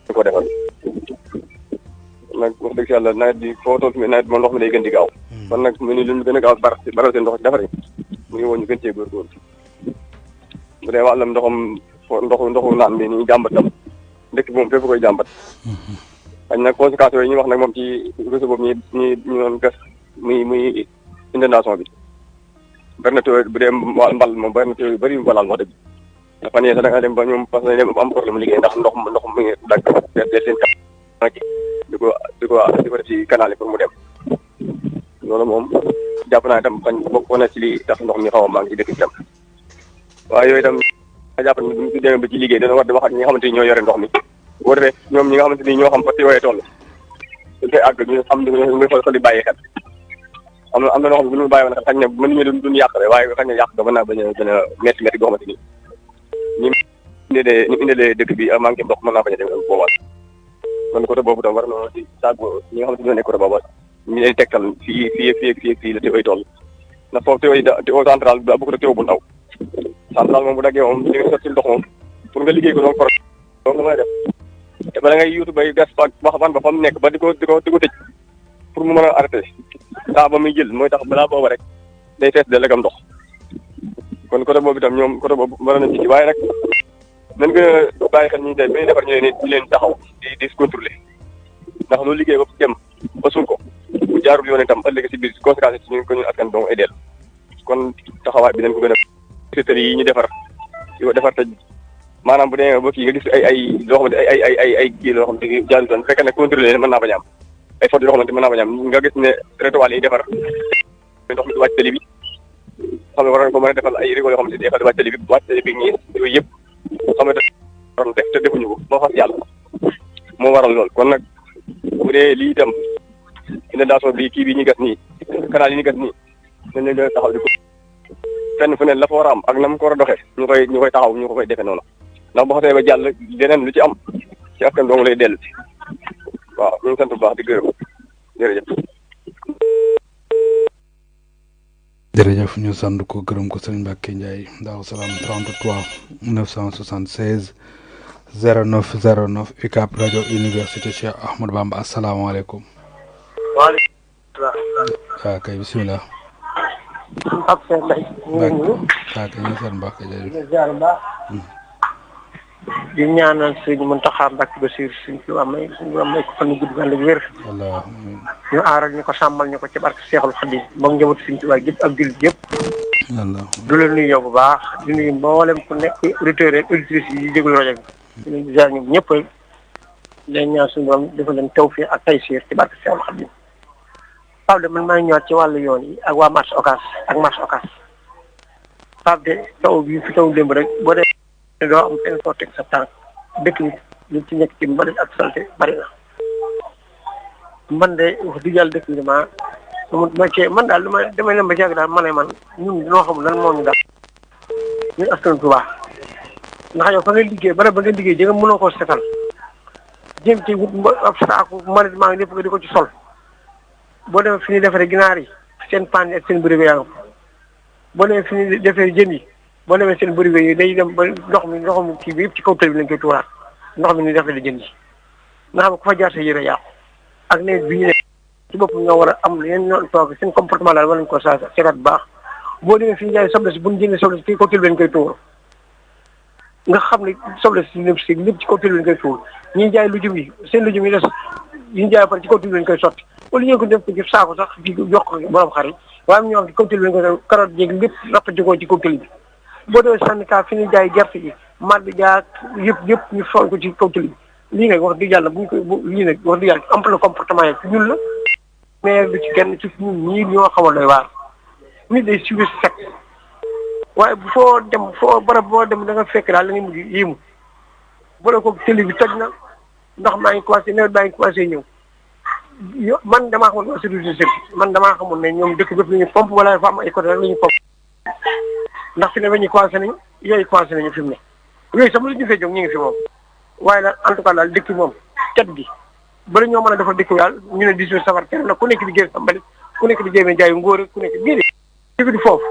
ñu ko defal nag wax dëgg yàlla nawet bi foo toll fi nawet bi moom ndox mi day gën di gaaw kon nag mu ni lu ñu gën a gaaw baral seen ndox ci defar yi mu ngi woon ñu gën cee góorgóorlu bu dee wàllam ndoxu naan bi ni jàmbat tam dëkk bi moom fépp koy jàmbat xañ nag conséquences yooyu ñuy wax nag moom ci réseau boobu ñu doon gas muy inondation bi bari na bu dee mbal moom bari na yu bëri yu mbalaal moo dëgg dafa ne sax da nga dem ba ñoom parce que dem am problème liggéey ndax ndox mi ngi dagg seen cap di ko def ci canal yi pour mu dem loolu moom jàpp naa itam xañ bokk na ci li tax ndox mi xaw a maa ngi ci dëkk bi tam waaye yooyu itam nga jàpp ne bu ñu demee ba ci liggéey dana war di wax ak ñi nga xamante ni ñoo yore ndox mi boo defee ñoom ñi nga xamante ni ñoo xam fa yooyee toll dañ koy àgg ñu xam ñu xool di bàyyi xel am na loo xam ne bu ñu bàyyi woon xañ ne mën nañu duñ yàq waaye xañ ne yàq ga mën naa bañ a métti goo xamante ni ñu indalee dëkk bi manqué ndox mën naa bañ a dem boobaa kon côté boobu tam war na ci saago ñi nga xamante ñoo nekk côté booba ñu leen tegtal fii la teew toll ndax foofu teew central bu bokk teew bu ndaw central moom bu daggee moom li nga sotti ndox moom pour nga liggéey ko donc nga mën a def te bala ngay yuutu bay gas wax fan ba fa mu nekk ba di ko tëj pour mu mën a arrêté saa ba muy jël mooy tax balaa booba rek day fees de legam ndox kon côté boobu itam ñoom côté boobu mën nañ ci waaye rek nañ gën a bàyyi xel ñu tey bi ñuy defar ñu leen taxaw di contrôler ndax loolu liggéey ba dem ba suul ko bu jaarul yoon itam ëllëg si biir conséquences yi ñu ko ñun askan dong ay dellu kon taxawaay bi nañ ko gën a secteurs yi ñu defar te maanaam bu demee ba kii nga gis ay loo xamante ay kii loo xamante ni jaarul yoon fekk ne contrôler mën naa bañ a am ay fautes yoo xamante mën naa bañ a am nga gis ne trottoir yi defar ndox mi du wàcc tali bi xam ne war nañ ko mën a defal ay rigole yoo xamante ni day wàcc tali bi ñii yooyu yëpp xam ne waroon def te defuñu ko moo fas yàlla moo waral lool kon nag bu dee lii itam inondation bi kii bi ñu gas nii canal yi ñu gas nii nañ leen taxaw di ko fenn fu ne la fa war a am ak na mu ko war a doxee ñu koy taxaw ñu ko koy defee noonu ndax boo xasee ba jàll leneen lu ci am ci askan dong lay dellu waaw ñu ngi sant bu baax di gërëm jërëjëf. jërëjëf ñu sant ko gërëm ko sëñ Mbacke Ndiaye Daaru Salaam 33 976 09 09 UCAB rajo université Cheikh Ahmadou Bamba asalaamaaleykum. waaw kay bisimilah. Pape Seye Mbaye. waaw kay ñu seet mbaa kay jërëjëf. di ñaanal sëñ Mountakha Mbacké Bassirou suñ ci may ko fan gudd gan ak wér. wallaahi. ñu aaral ñu ko sàmmal ñu ko ci barke Seexul Xadiim moom njabootu suñ ci waay yëpp ak jullit yëpp. wallaahi. du la nuyu yow bu baax di nuyu mboolem ku nekk auditeurs ak auditrices yi déglu rajo bi. di leen ziar ñoom ñëpp rek leen ñaan suñu borom defal leen tawfiq ak taysiir ci barke Seexul Xadiim. Pape de man maa ngi ñëwaat ci wàllu yoon yi ak waa marché Ocass ak marché Ocass. Pape de taw bi fi taw démb rek boo dee doo am fenn soo teg sa tànk dëkk bi li ci nekk ci mbalit ak salte bari na man de wax dëgg yàlla dëkk bi ma cee man daal damay dem ba jàgg daal ma ne man ñun dinoo xam lan moo ñu daal ñun askan Tuubaa ndax yow fa nga liggéey bara ba nga liggéey jëga mënoo koo setal jëm ci wut ab saaku mbalit maa ngi lépp nga di ko ci sol boo demee fi ñuy defaree ginaar yi seen paan yi ak seen bërigo yaa nga boo demee fi ñuy defee jën yi boo demee seen bërigo yi day dem ba ndoxum kii bi yëpp ci kaw tël bi lañ koy tuuraat ndox mi ni defee jën yi nga xam ne ku fa jaar sa yére yàqu ak nawet bi ñu ne ci bopp ñoo war a am yenn ñoo toog seen comportement daal war nañ ko saa seetaat bu baax boo demee fi ñu jaay soble si bu ñu jëndee soble si ci kaw tël bi lañ koy tuur nga xam ne soble si lépp ci kaw tël bi lañ koy tuur ñuy jaay lujum yi seen lujum yi des yi ñu jaay pare ci kaw tël bi lañ koy sotti wala ñu ko def ko ci saako sax di jox ko borom xar yi waaye am ñoo xam ci kaw tël bi lañ koy def carotte jeeg lépp rappajikoo ci kaw tël bi boo demee syndicat fi ñuy jaay gerte yi mat bi jaag yëpp ñu sol ko ci kaw tël bi lii nag wax dëgg yàlla bu ñu koy lii nag wax dëgg yàlla am na comportement yi ci ñun la mais du ci kenn ci ñun ñii ñoo xamal doy waar nit day suivi sec waaye bu foo dem foo barab boo dem da nga fekk daal da ngay mujj yéemu boole ko tëli bi toj na ndox maa ngi commencé nawet baa ngi commencé ñëw man damaa xamul waa sécurité man damaa xamul ne ñoom dëkk bépp la ñu pompe wala dafa am ay côté rek la ñu pompe ndax fi ne ba ñu commencé nañu yooyu commencé nañu fi mu ne yooyu sax lu ñu fee jóg ñu ngi fi moom waaye daal en tout cas daal dëkk moom cat gi bala ñoo mën a defar dëkk daal ñu ne 18 safar kenn nag ku nekk di génn sa mbalit ku nekk di jéemee jaayu ngóor ku nekk déedéet dëkk di foofu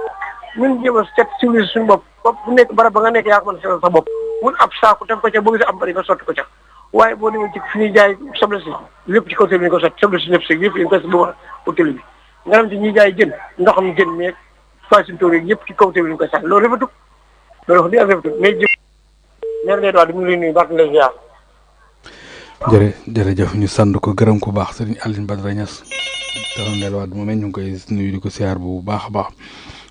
ñun jéem a set civilisé suñu bopp bu nekk barab ba nga nekk yaa ko mën a setal sa bopp mun ab saako teg ko ca boo gisee am bari nga sotti ko ca waaye boo demee ci fi ñuy jaay soble si lépp ci côté bi ñu ko sotti soble si lépp si lépp ñu ko si ba hôtel bi nga dem ci ñuy jaay jën ndoxam jën meeg fasintóor yi yëpp ci côté bi ñu koy sànni loolu rafetul loolu wax dëgg rafetul mais jë ñaar lee di mu ngi lay nuyu baax na lay ziar jërëjëf ñu sant ko gërëm ko baax sëriñ Aline Badara Niass taxaw ndel waat moom ñu ngi koy nuyu di ko siyaar bu baax a baax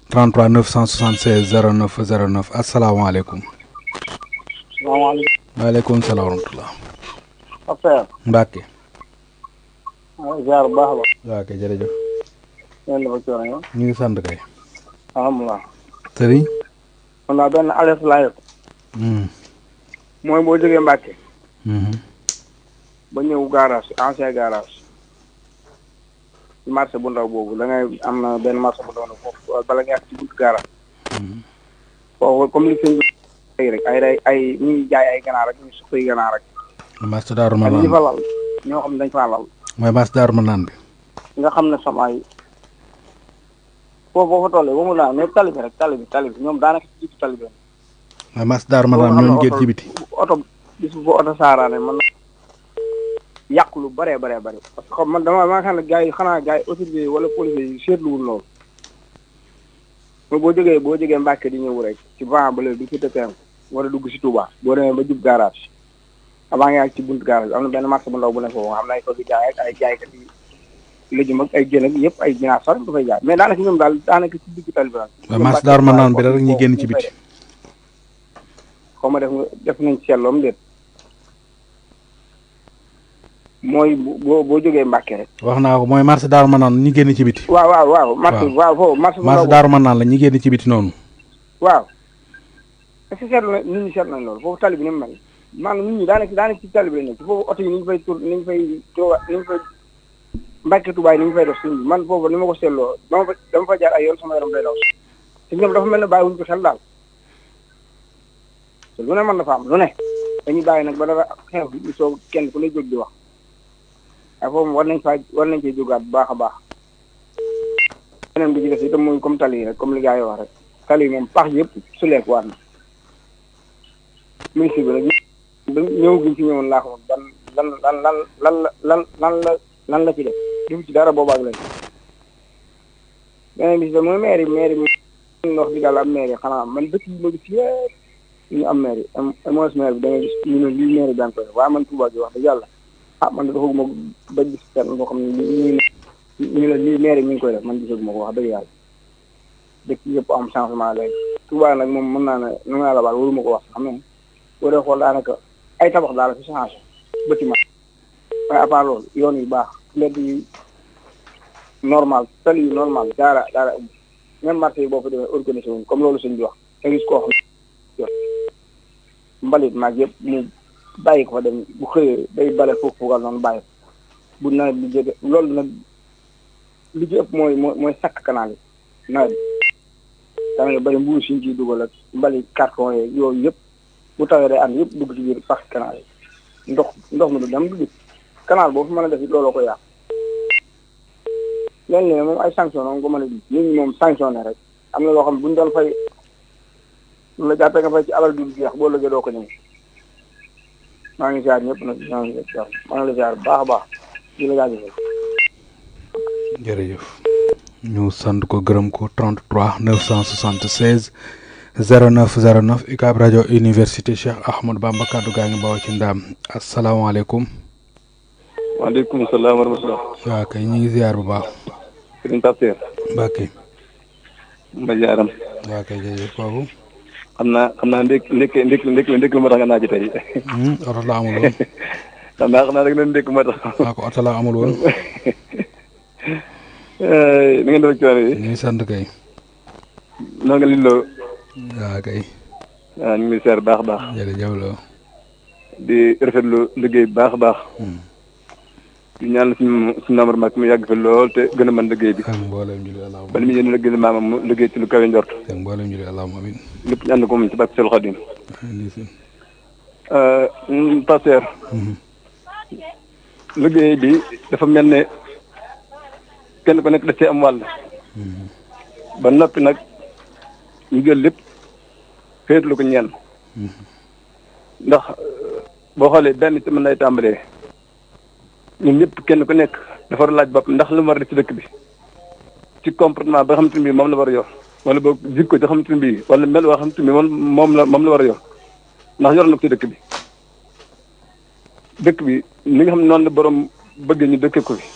33 976 09 09 asalaamaaleykum. salaamaaleykum. waaleykum salaam wa rahmatulah. Pape Mbacke. ziar bu baax a baax. waaw kay jërëjëf. ñu ngi sant kay. alhamdulilah. sëriñ. kon daal benn alerte laa yor. mooy boo jógee Mbacke. ba ñëw garage ancien garage. ci marché bu ndaw boobu da ngay am na benn marché bu ndaw nag foofu bala ngay ak ci buntu garage. foofu comme li sëñ bi rek ay ñuy jaay ay ganaar rek ñu suqi ganaar rek. marché Darou Manane ñu fa lal ñoo xam ne dañ faa lal. mooy marché Darou Manane bi. nga xam ne sama yi foofu boo fa tollee ba mu laa mais tali bi rek tali bi ñoom daanaka ci jiitu tali bi. mooy marché Darou Manane ñooñu génn ci biti. oto bis bu oto saaraane man yàq lu bëree bëri parce que man maa xam ne gars yi xanaa gars yi autorité wala police yi seetluwul loolu mooy boo jógee Mbacke di ñëw rek ci vent ba léegi du ci tëkkeem war a dugg si Touba boo demee ba jub garage avant nga yàgg ci buntu garage am na benn marché bu ndaw bu ne foofu nga xam ne ay ko di jaay ak ay jaaykat yi lëjum ak ay jën ak yëpp ay ginaar sax dafay jaay mais daanaka ñoom daal daanaka ci digg tali bi daal. waaw marché Darou Manane bi rek ñuy génn ci biti. xaw ma def nañ seetloom déet mooy boo jógee Mbacke rek. wax naa ko mooy marché Darou Manane ñi génn ci biti. waaw foofu marché Darou Manane la ñi génn ci biti noonu. waaw est-ce que seetlu na nit ñi seetlu nañ loolu foofu tali bi ni mu mel maanaam nit ñi daanaka ci tali bi lañ nekk foofu oto yi ni ñu fay Mbacke Touba yi ni ñu fay def suñ man foofu ni ma ko seetloo dama fa jaar ay yoon sama yaram day daw te ñoom dafa mel ne bàyyi wuñ ko xel daal te lu ne mën na fa am lu ne dañuy bàyyi nag ba dara xew bi ñu soog kenn ku ne jóg di wax waaye foofu war nañ cee jógaat bu baax a baax beneen bi ci des itam mooy comme tali yi rek comme li gars yi wax rek tali yi moom pax yëpp su lekk waat na ministre bi nag ñëw giñ ci ñëwoon laa xamoon lan la ci def def ci dara boobaag lañ beneen bis da mooy maire mi wax di yàlla am maire xanaa man dëkk yi ma gis yëpp ñu am maire moins maire bi da ngay gis ñu ne lii maire bi daan koy def waaye man Touba gi wax dëgg yàlla man da doxaguma ba gis kenn boo xam ne ñu ne lii maire mi ngi koy def man gisaguma ko wax dëgg yàlla dëkk yëpp am changement léegi Touba nag moom mën naa ne nu nga la baal waruma ko wax xam ne boo dee xool daanaka ay tabax daal fi changé bâtiment waaye à part loolu yoon yu baax mbedd yi normal tali yu normal daara même marché yi boo fa demee organisé wuñ comme loolu sëñ bi wax te gis koo xam ne mbalit maag yëpp mu bàyyi ko fa dem bu xëyee day bale foofu fugal noonu bàyyi bu nawet bi jege loolu nag li ci ëpp mooy sakk canal yi nawet bi danga bari mbuus siñ ciy dugal ak mbali carton yi yooyu yëpp bu tawee day ànd yëpp dugg ci biir sax canal yi ndox mi du dem du dugg canal boobu mën a def it looloo ko yàq leen ne moom ay sanction noonu ko mën a di nit ñi moom sanctionné rek am na loo xam ne buñu doon fay la jàppee nga fay ci alal du jeex boo lëgee doo ko ñëw maa ngi ziar ñëpp nag maa ngi la ziar baax a baax di la jaajëfal jërëjëf ñu sant ko gërëm ko 33 976 0909 UCAB rajo université Cheikh Ahmadou Bamba kaddu gaa ngi bawoo ci ndaam asalaamaaleykum. waaleykum salaam wa rahmatulah. waaw kay ñu ngi ziar bu baax. sëriñ Pape Seer. Mbacke. ma jaaram. waaw kay jërëjëf kooku. xam naa ndékk lu ma tax nga naaj tey. oto la amul woon. xam naa rek leen ndékk ma tax. waaw ko oto la amul woon. ni ngeen def ak coono yi. ñu ngi sant kay. noo nga lilloo. waaw kay. waaw ñu ngi seer baax a baax. jërëjëf loo. di rafetlu liggéey bu baax a baax. di ñaan suñu namar mag mu yàgg fi lool te gën a mën liggéey bi. ak mboolem julli allahumma. ba li muy yéen liggéey maamam mu liggéey ci lu kawe njort. ak mboolem julli allahumma amin. lépp ñu ànd ko moom ci barke Seydou Khadim. Pasteur. liggéey bi dafa mel ne kenn ku nekk da cee am wàll. ba noppi nag ñu jël lépp féetlu ko ñenn. ndax boo xoolee benn ci mën nay tàmbalee ñun ñëpp kenn ku nekk dafa war a laaj bopp ndax lu mu war a def ci dëkk bi ci comportement ba nga xamante ne bii moom la war a yor wala boog jikko ci xamante ne bii wala mel waa xamante ne bii moom la war a yor ndax yor na ko ci dëkk bi li nga xam ne noonu la borom bëgg ñu dëkkee ko fi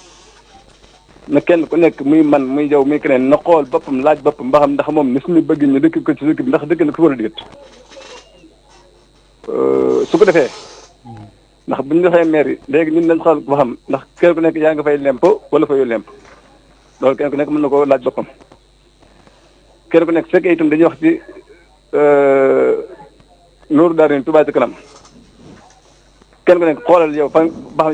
na kenn ku nekk muy man muy jaw muy keneen na xool boppam laaj boppam ba xam ndax moom ni suñu bëgg ñu dëkk ko ci dëkk bi ndax dëkk na ko fi war a déet su ko defee ndax bu ñu waxee maire yi léegi ñun dañ xool ba xam ndax kenn ku nekk yaa nga fay lempo wala fayu lemp loolu kenn ku nekk mën na ko laaj boppam kenn ku nekk fekkee itam dañuy wax ci Nourou Darayni Touba Ca Kanam kenn ku nekk xoolal yow fan ba xam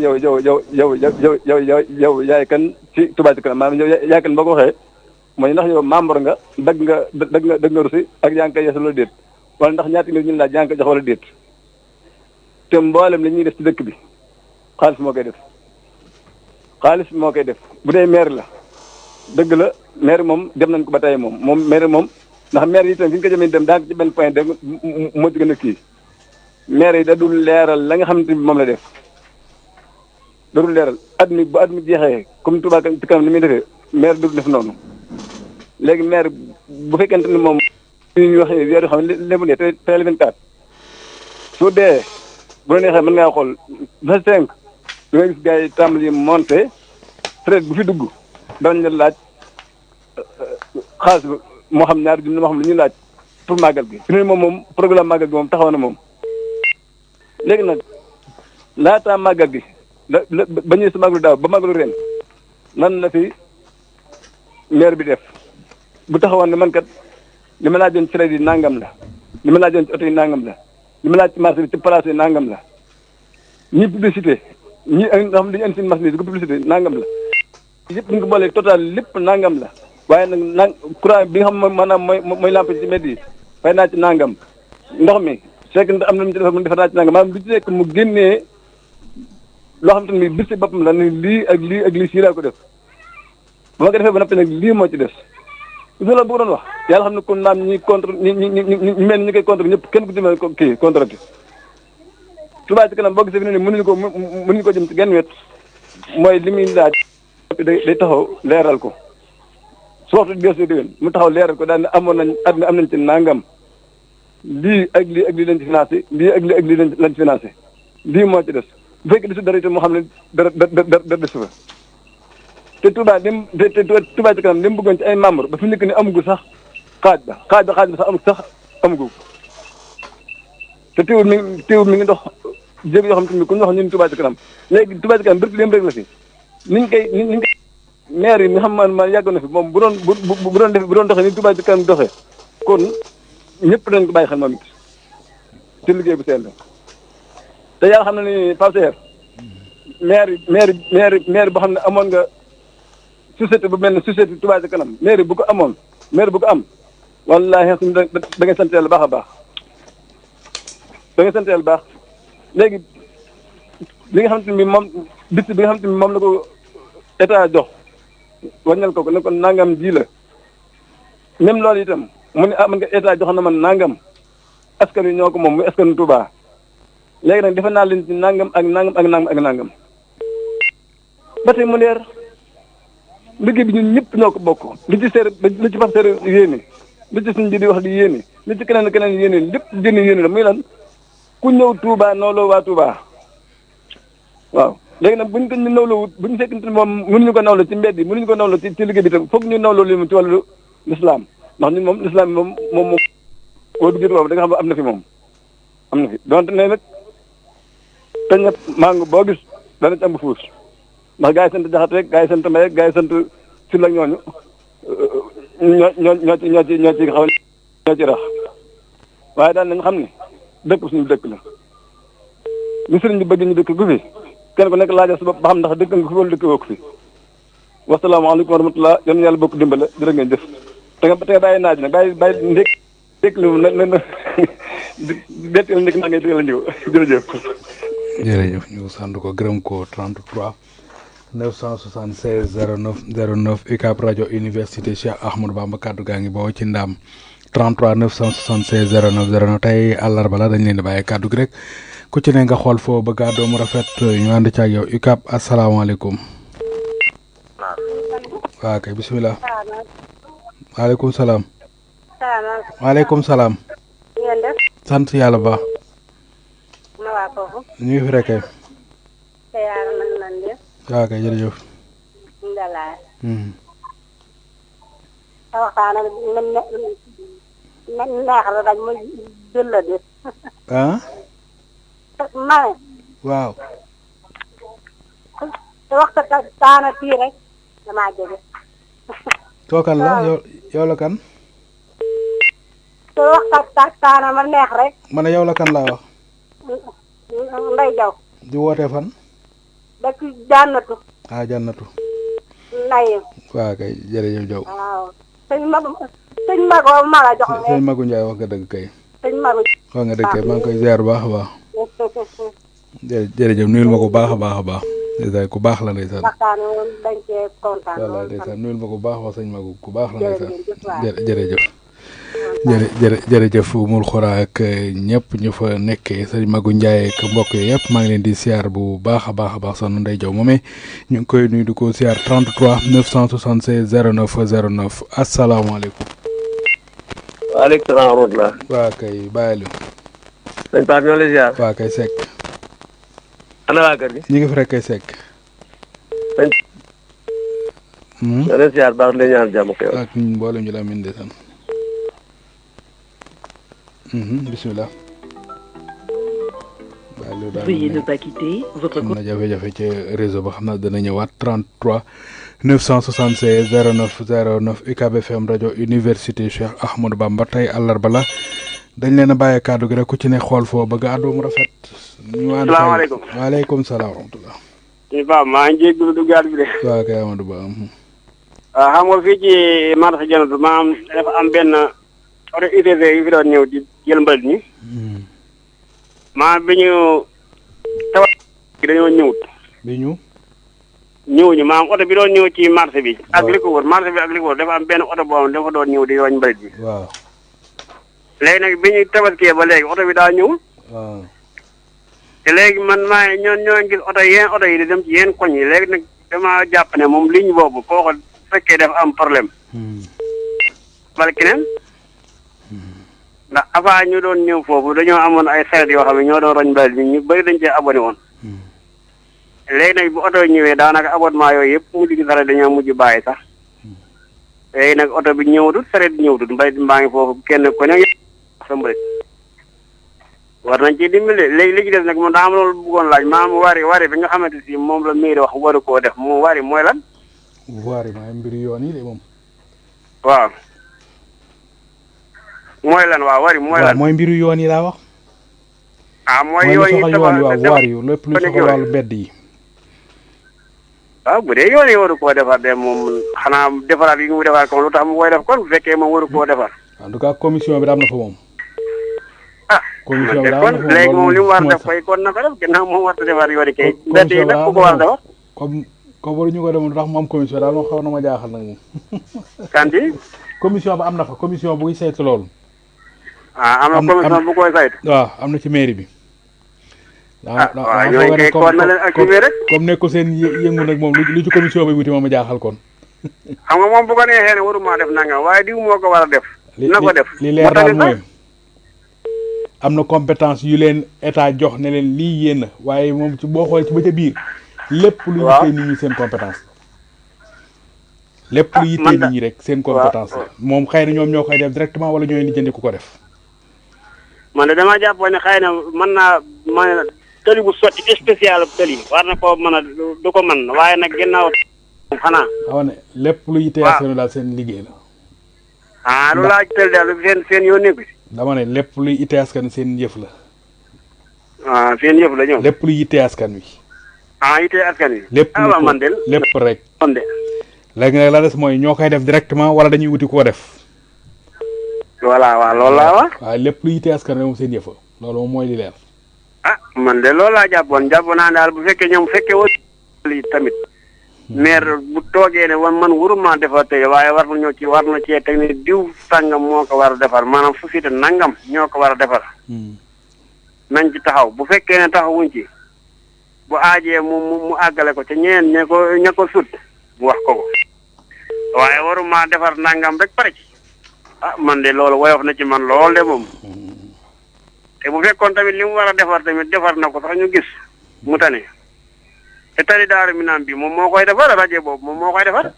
yow yaay kan ci Touba Ca Kanam maanaam yow yaay kan boo ko waxee mooy ndax yow membre nga dëgg nga rusi ak yaa ngi koy yeesal wala déet wala ndax ñaata nit ñu laaj yaa ngi koy jox wala déet te mboolem li ñuy def ci dëkk bi xaalis moo koy def bu dee maire la dëgg la maire moom dem nañ ko ba tey moom maire moom ndax maire yi itam fi ñu ko jëmee dem daa ci benn point de moo ci gën a kii maire yi da dul leeral la nga xamante ni moom la def da dul leeral bu at mi jeexee comme Touba Ca Kanam ni muy defee maire du def noonu léegi maire bu fekkente ni moom ñu wax weer yoo xam ne lébu ne te 24 su dee bu la neexee mën ngaa xool 25 da ngay gis gars yi tàmbali monté traite bu fi dugg danañ la laaj xaalis bi moo xam ñaari junni moo xam lu ñuy laaj pour màggal gi fi ne moom programme màggal gi moom taxaw na moom léegi nag laataa màggal gi ba ñëwee si màggalu daaw ba màggalu ren nan la fi maire bi def bu taxawoon ne man kat li ma laajoon ci traite yi nangam la li ma laajoon ci oto yi nangam la li ma laaj ci marché bi ci place yi nangam la ñi publicité ñi nga xam dañu indi seen marché bi di ko publicité nangam la yëpp ñu ko boolee total lépp nangam la waaye nag courant bi nga xam maanaam mooy lampe ci mbedd yi fay naa ci nangam ndox mi fekk am na lu mu ci defar mu defar naa ci nangam maanaam lu ci nekk mu génnee loo xam te ne bis ci boppam la ni lii ak lii sii laa ko def ba ma ko defee ba noppi nag lii moo ci des su la bëgg doon wax yàlla xam ne kon naam ñi contre ñi mel ñi koy contre ñëpp kenn ku ci mel ko kii contre ti Touba Ca Kanam boo gisee fi ne mënuñu ko jëm ci genn wet mooy li muy laaj day taxaw leeral ko su waxtu bi geesoo déwén mu taxaw leeral ko daal ne amoon nañ at mi am nañ ci nangam lii ak lii ak lii lañ ci financé lii ak lii ak lii lañ financé lii moo ci des bu fekkee desu dara itam moo xam ne dara desu fa te Touba lim te Touba ci kanam li mu bëggoon ci ay membres ba fi nekk ni amugu sax xaaj ba sax amugu te teewul mi ngi dox jéeg yoo xam te ni ku ñu wax ñun Touba ci kanam léegi Touba ci kanam lépp rek la fi niñ koy maire yi nga xam man yàgg na fi moom bu doon doxee ni Touba ci kanam doxee kon ñëpp dañ ko bàyyi xel moom it ci liggéey bu sell te yaa xam ne ni Pape Seer maire boo xam ne amoon nga société bu mel ne société Touba ci kanam maire bu ko am wallaahi da ngay sant yàlla baax a baax da ngay sant yàlla baax léegi li nga xam te ni moom bis bi nga xam te ni moom la ko état jox waññal ko ne ko nangam ji la même loolu itam mu ne man nga état jox na man nangam askan wi ñoo ko moom muy askanu Touba léegi nag defe naa leen ci nangam ak nangam ak nangam ak nangam ba tey mu leer liggéey bi ñun ñëpp ñoo ko bokk li ci Pape Seer yéene li ci suñ ji di wax di yéene li ci keneen yéene lépp jënd yéene la muy lan ku ñëw Touba nooloo waa Touba waaw léegi nag buñ ko ñu nawloo wut buñu fekkente ne moom mënuñu ko nawloo ci mbedd yi mënuñu ko nawloo ci liggéey bi tam foog ñu nawloo li mu ci wàllu l'islam ndax ñun moom l'islam bi moom boo duggee boobu da nga xam ne am na fi moom am na fi donte ne nag te ñëpp mango boo gis dana ci am fuus ndax gaa yi sant Jaxate rek gaa yi sant Mbay rek gaa yi sant Sylla ak ñooñu ñoo ci xaw ñoo ci rax waaye daal nañ xam ne dëkk suñu dëkk la li sëriñ bi bëgg ñu dëkk gu fi kenn ku nekk laajal sa bopp ba xam ndax dëkk nga fi wala dëkk woo ko fi wasalaamaaleykum wa rahmatulah yal na yàlla bokk dimbale jërë ngeen jëf te nga bàyyi naaj nag bàyyi ndékk lu na betteel ndékk naa ngay teel a ñëw jërëjëf ñu sant ko gërëm ko 33 976 09 09 UCAB rajo université Cheikh Ahmadou Bamba kaddu gaa ngi boo ci ndaam 33 976 09 09 tey àllarba la dañ leen di bàyyi kaddu gi rek ku ci ne nga xool foo bëgg a doomu rafet ñu ànd ci ak yow UCAB asalaamaaleykum. waaw kay bisimilah. waaleykum salaam. waaleykum salaam. sant yàlla ba. ñu ngi fi rek. waaw kay jërëjëf. ah. waaw. waxta taana fii rek damaa jóge. kookan la yow la kan. waxta taana ma neex rek. ma ne yow la kan laa wax. Ndey Jaw. di wootee fan. da ci jànnatu. ah jànnatu. Ndeye. waaw kay jërëjëf Jaw. waaw sëñ Magu ma la jox. sëñ Magu Ndiaye wax nga dëgg kay. sëñ Magu. wax nga dëgg kay maa ngi koy ziar baax a baax. jërëjëf nuyul ma ko baax a baax a baax. ndeysaan ku baax la ndeysaan. waxtaan dañ cee kontaan. wallaay ndeysaan nuyul ma ko baax wax sëñ Magu ku baax la ndeysaan. jërëjëf. jërëjëf Moul Khoura ak ñëpp ñu fa nekkee sëñ Magu Ndiaye ak mbokk yi yëpp maa ngi leen di siyaar bu baax a baax soxna Ndeye Diaw moomee ñu ngi koy nuyu di ko siyaar 33 976 09 09 asalaamaaleykum. waaleykum salaam wa rahmatulah. waa kay bàyyi la. sëñ Pape ñoo lay ziar. waa kay Seck. ana waa kër gi. ñu ngi fi rek kay Seck. sëñ. ñoo lay ziar baax na ñaan jàmm ak yow. ak mboolem ñu la amin de san. bisimilah. Veuillez ne pas quitter votre compte. am na jafe-jafe ci réseau ba xam naa dana ñëwaat 33 976 09 09 UCAB FM rajo université Cheikh Ahmadou Bamba tey àllarba la dañ leen a bàyyi kàddu gi rek ku ci ne xool foo bëgg a àddu mu rafet. ñu ànd salaamaaleykum waaleykum salaam wa rahmatulah. Ba maa ngi jégalu duggaat bi de. waaw kay Amadou Ba. waaw xam nga fii ci marché Janatu maanaam dafa am benn oto UTV yu fi doon ñëw di jël mbalit ñi. maanaam bi ñu tawat dañoo ñëwut. bi ñu. ñëwuñu maanaam oto bi doon ñëw ci marché bi. ak li ko wër marché bi ak li ko wër dafa am benn oto boo xam dafa doon ñëw di roñ mbalit bi. waaw. léegi nag bi ñu tabaskee ba léegi oto bi daa ñëwul. waaw. te léegi man maa ñoo gis oto yi di dem ci yenn koñ yi léegi nag dama jàpp ne moom ligne boobu kooku fekkee dafa am problème bal keneen ndax avant ñu doon ñëw foofu dañoo amoon ay saret yoo xam ne ñoo doon roñ mbalit bi ñu bëri dañ cee abonné woon léegi nag bu oto ñëwee daanaka abonnement yooyu yëpp mujj gi saret dañoo mujj bàyyi sax léegi nag oto bi ñëwatut saret bi ñëwatut mbalit mbaa ngi foofu kenn ku ne sa mbalit war nañ ci dimbali léegi li ci des nag moom daa am loolu bëggoon laaj maam wari bi nga xamante si moom la mairie wax waru koo def moom wari mooy lan wari mooy mbiru yoon yi de moom waaw mooy lan waaw wari mooy lan mooy mbiru yoon yi laa wax mooy yoon yi waaw wari yu lépp lu soxal wàllu bedd yi waaw bu dee yoon yi waru koo defar de moom xanaa defaraat yi mu defar comme lu tax mu koy def kon bu fekkee moom waru koo defar en tout cas commission bi daam na fa moom commission bi kon léegi moom li mu war a def koy kon na ko def gannaaw moom war a defar yoon yi kay bedd yi nag ku ko war a defar comme waru ñu ko demoon tax mu am commission daal moom xaw na ma jaaxal nag moom kanti commission ba am na fa commission buy saytu loolu am na commission bu koy saytu waaw am na ci mairie bi waaw ñooñu kay kon na leen activé rek comme nekkul seen yëngu nag moom lu ci commission bi wuti moom ma jaaxal kon xam nga moom bu ko neexee ne waruma def nangam waaye diw moo ko war a def na ko def li leer daal mooy am na compétence yu leen état jox ne leen lii yéen waaye moom ci boo xoolee ci ba ca biir lépp lu yittee nit ñi seen compétence lépp lu yittee nit ñi rek seen compétence la moom xëy na ñoom ñoo koy def directement wala ñooy lijjanti ku ko def man de damaa jàppoon ne xëy na mën naa ma tëli bu sotti spécial tëli war na ko mën a du ko mën waaye nag ginnaaw xanaa waaw ne lépp lu yittee askan daal seen liggéey la lu laaj tëli daal seen yoon nekku si dama ne lépp luy yittee askan seen yëf la seen yëf la ñoom lépp luy yittee askan wi yittee askan wi lépp man del lépp rek man de léegi nag la des mooy ñoo koy def directement wala dañuy wuti koo def voilà waaw loolu laa wax waaw lépp lu yittee askan wi moom seen yëfa loolu moom mooy li leer man de loolu laa jàppoon naa daal bu fekkee ñoom fekkee woo li tamit maire bu toogee ne man waruma defar tey waaye war na cee teg ne diw sàngam moo ko war a defar maanaam société nangam ñoo ko war a defar nañ ci taxaw bu fekkee ne taxawuñ ci bu aajee mu àggale ko ca ñeen ña ko sut mu wax ko waaye waruma defar nangam rek pare ci man de loolu woyof na ci man lool de moom te bu fekkoon tamit li mu war a defar tamit defar na ko sax ñu gis mu tane te tali Daaru Minam bi moom moo koy defar rajo boobu moom moo koy defar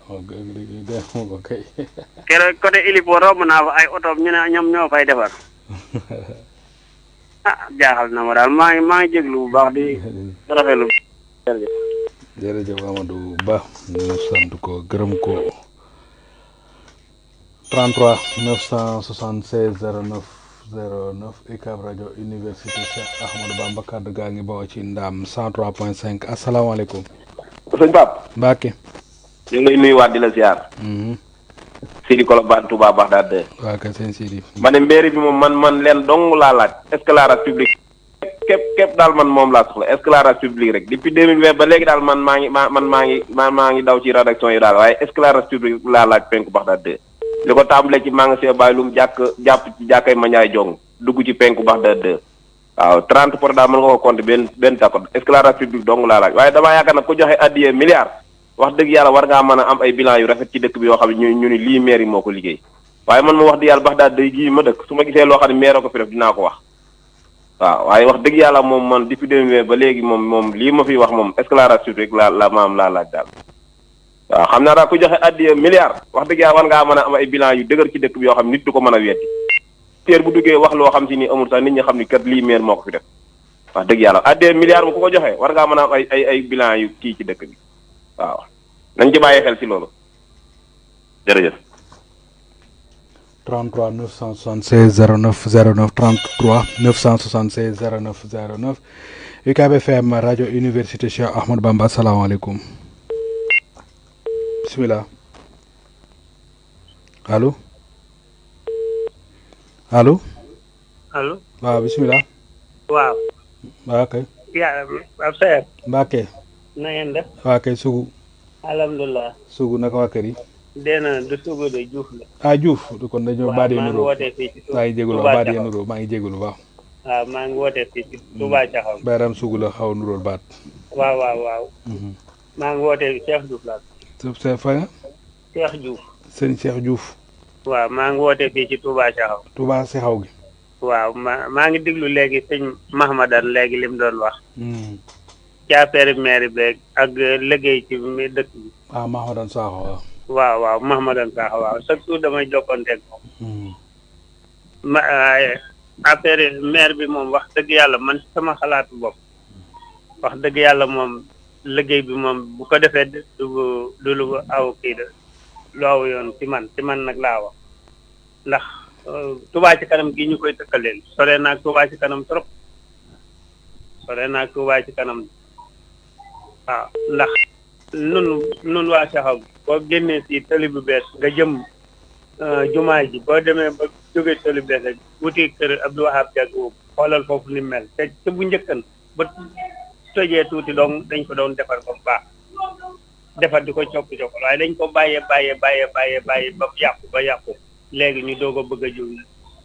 keroog côté Ilipo romb naa fa ay oto ñu ne ñoom ñoo fay defar jaaxal na ma daal maa ngi jéglu bu baax di rafetlu jërëjëf Amadou Ba ñu sant ko gërëm ko 33 976 09 09 UCAB rajo université Cheikh Ahmadou Bamba kaddu gaa ngi bawoo ci Ndam 103.5 asalaamaaleykum. sëñ Pape. Mbacke. ñu ngi lay nuyuwaat di la ziar. Sidi Kolobane Touba Bagdad. waaw kay sëñ Sidi. ma ne mairie bi moom man leen dong laa laaj éclairage public. képp daal man moom laa soxla éclairage public rek depuis 2020 ba léegi daal man maa ngi daw ci rédaction yi daal waaye éclairage public laa laaj penku Bagdad. li ko tàmbalee ci magasin Baye Loum jàpp ci jàkkay Mandiaye Jong dugg ci penku Bagdad waaw 30 pour daal mën nga ko compter benn takko éclairage public dong laa laaj waaye damaa yaakaar nag ku joxe addiye milliard wax dëgg yàlla war ngaa mën a am ay bilan yu rafet ci dëkk bi yoo xam ne ñu ni lii maire yi moo ko liggéey waaye man ma wax dëgg yàlla Bagdad day gii ma dëkk su ma gisee loo xam ne maire ko fi def dinaa ko wax waaw waaye wax dëgg yàlla moom man depuis 2020 ba léegi moom lii ma fi wax moom éclairage public laa laaj daal waaw xam naa daal ku joxe addiye milliard wax dëgg yàlla war ngaa mën a am ay bilan yu dëgër ci dëkk bi yoo xam nit du ko mën a weddi teer bu duggee wax loo xam si ni amul sax nit ñi xam ni kat lii maire moo ko fi def wax dëgg yàlla addiye milliard mu ku ko joxe war ngaa mën a am ay bilan yu kii ci dëkk bi waaw nañ ci bàyyi xel si loolu jërëjëf 33 976 09 09 33 976 09 09 UCAB FM rajo université Cheikh Ahmadou Bamba asalaamaaleykum bisimilah allo allo. allo. waaw bisimilah. waaw. waaw kay. yaa ab seer. Mbacke. na ngeen def. waaw kay Sougou. alhamdulilah. Sougou naka waa kër yi. dee na du Sougou de Diouf la. ah Diouf kon dañoo baadee nuroo. maa ngi wootee fii ci maa ngi jégalu waaw baadee nuroo maa ngi jégalu waaw. waaw maa ngi wootee fii ci Touba Caxaw. Bayram Sougou la xaw a nuróol baat. waaw. maa ngi wootee Cheikh Diouf laa. Cheikh Faye. Cheikh Diouf. sëñ Cheikh Diouf. waaw maa ngi wootee fii ci Touba Cheikhaw. Touba Cheikhaw gi. waaw maa ngi déglu léegi sëñ Mahamadan léegi li mu doon wax. ci affaire maire beeg ak liggéey ci mi dëkk bi. Mahamadan Sakho waaw Mahamadan Sakho waaw chaque jour damay jokkoonteeg moom. affaire maire bi moom wax dëgg yàlla man sama xalaatu bopp wax dëgg yàlla moom liggéey bi moom bu ko defee du lu aw kii de lu aw yoon ci man nag laa wax ndax Touba ci kanam gi ñu koy tëkkaleel sore naag Touba ci kanam trop sore naag Touba ci kanam waaw ndax nun waa Cheikhaw boo génnee si tali bu bees nga jëm jumaa ji boo demee ba jógee tali bu bees rek wuti kër Abdou Wahab Diag xoolal foofu ni mel te bu njëkkan ba tojee tuuti doon dañ ko doon defar ba mu baax defar di ko cokk-cokkal waaye dañ ko bàyyee ba yàqu léegi ñu doog a bëgg a jóg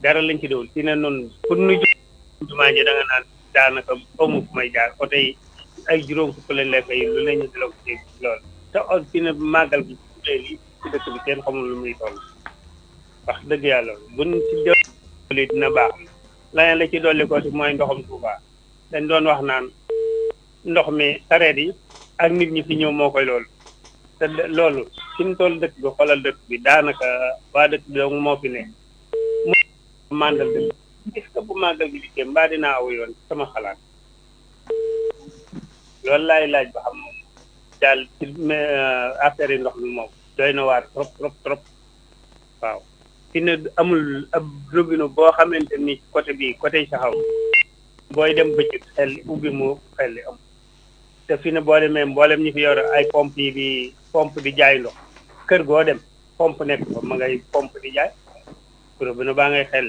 dara lañ ci dowul fi ne noonu pour nu jóg jumaa ji da nga naan daanaka amu fu may jaar oto yi ay juróom fukk lañ lay fay lu lañu di la ko ci loolu te fi ne màggal bi lii ci dëkk bi kenn xamul lu muy toll wax dëgg yàlla buñ ci dolli dina baax laneen la ci dolli ko si mooy ndoxam Touba dañ doon wax naan ndox mi sareet yi ak nit ñi fi ñëw moo koy loolu te loolu fi mu toll dëkk bi xoolal dëkk bi daanaka waa dëkk bi dong moo fi ne mu màndal dëkk est-ce que bu màggal gi dikkee mbaa dinaa aw yoon sama xalaat loolu laay laaj ba xam moom daal ci affaire yi ndox mi moom doy na waar trop waaw fi ne amul ab robinet boo xamante ni côté Cheikhaw booy dem bëccëg xel ubbi moo xel am te fi ne boo demee mboolem ñi fi yor ay pompe yi di pompe di jaay ndox kër goo dem pompe nekk fa ma ngay pompe di jaay robinet baa ngay xel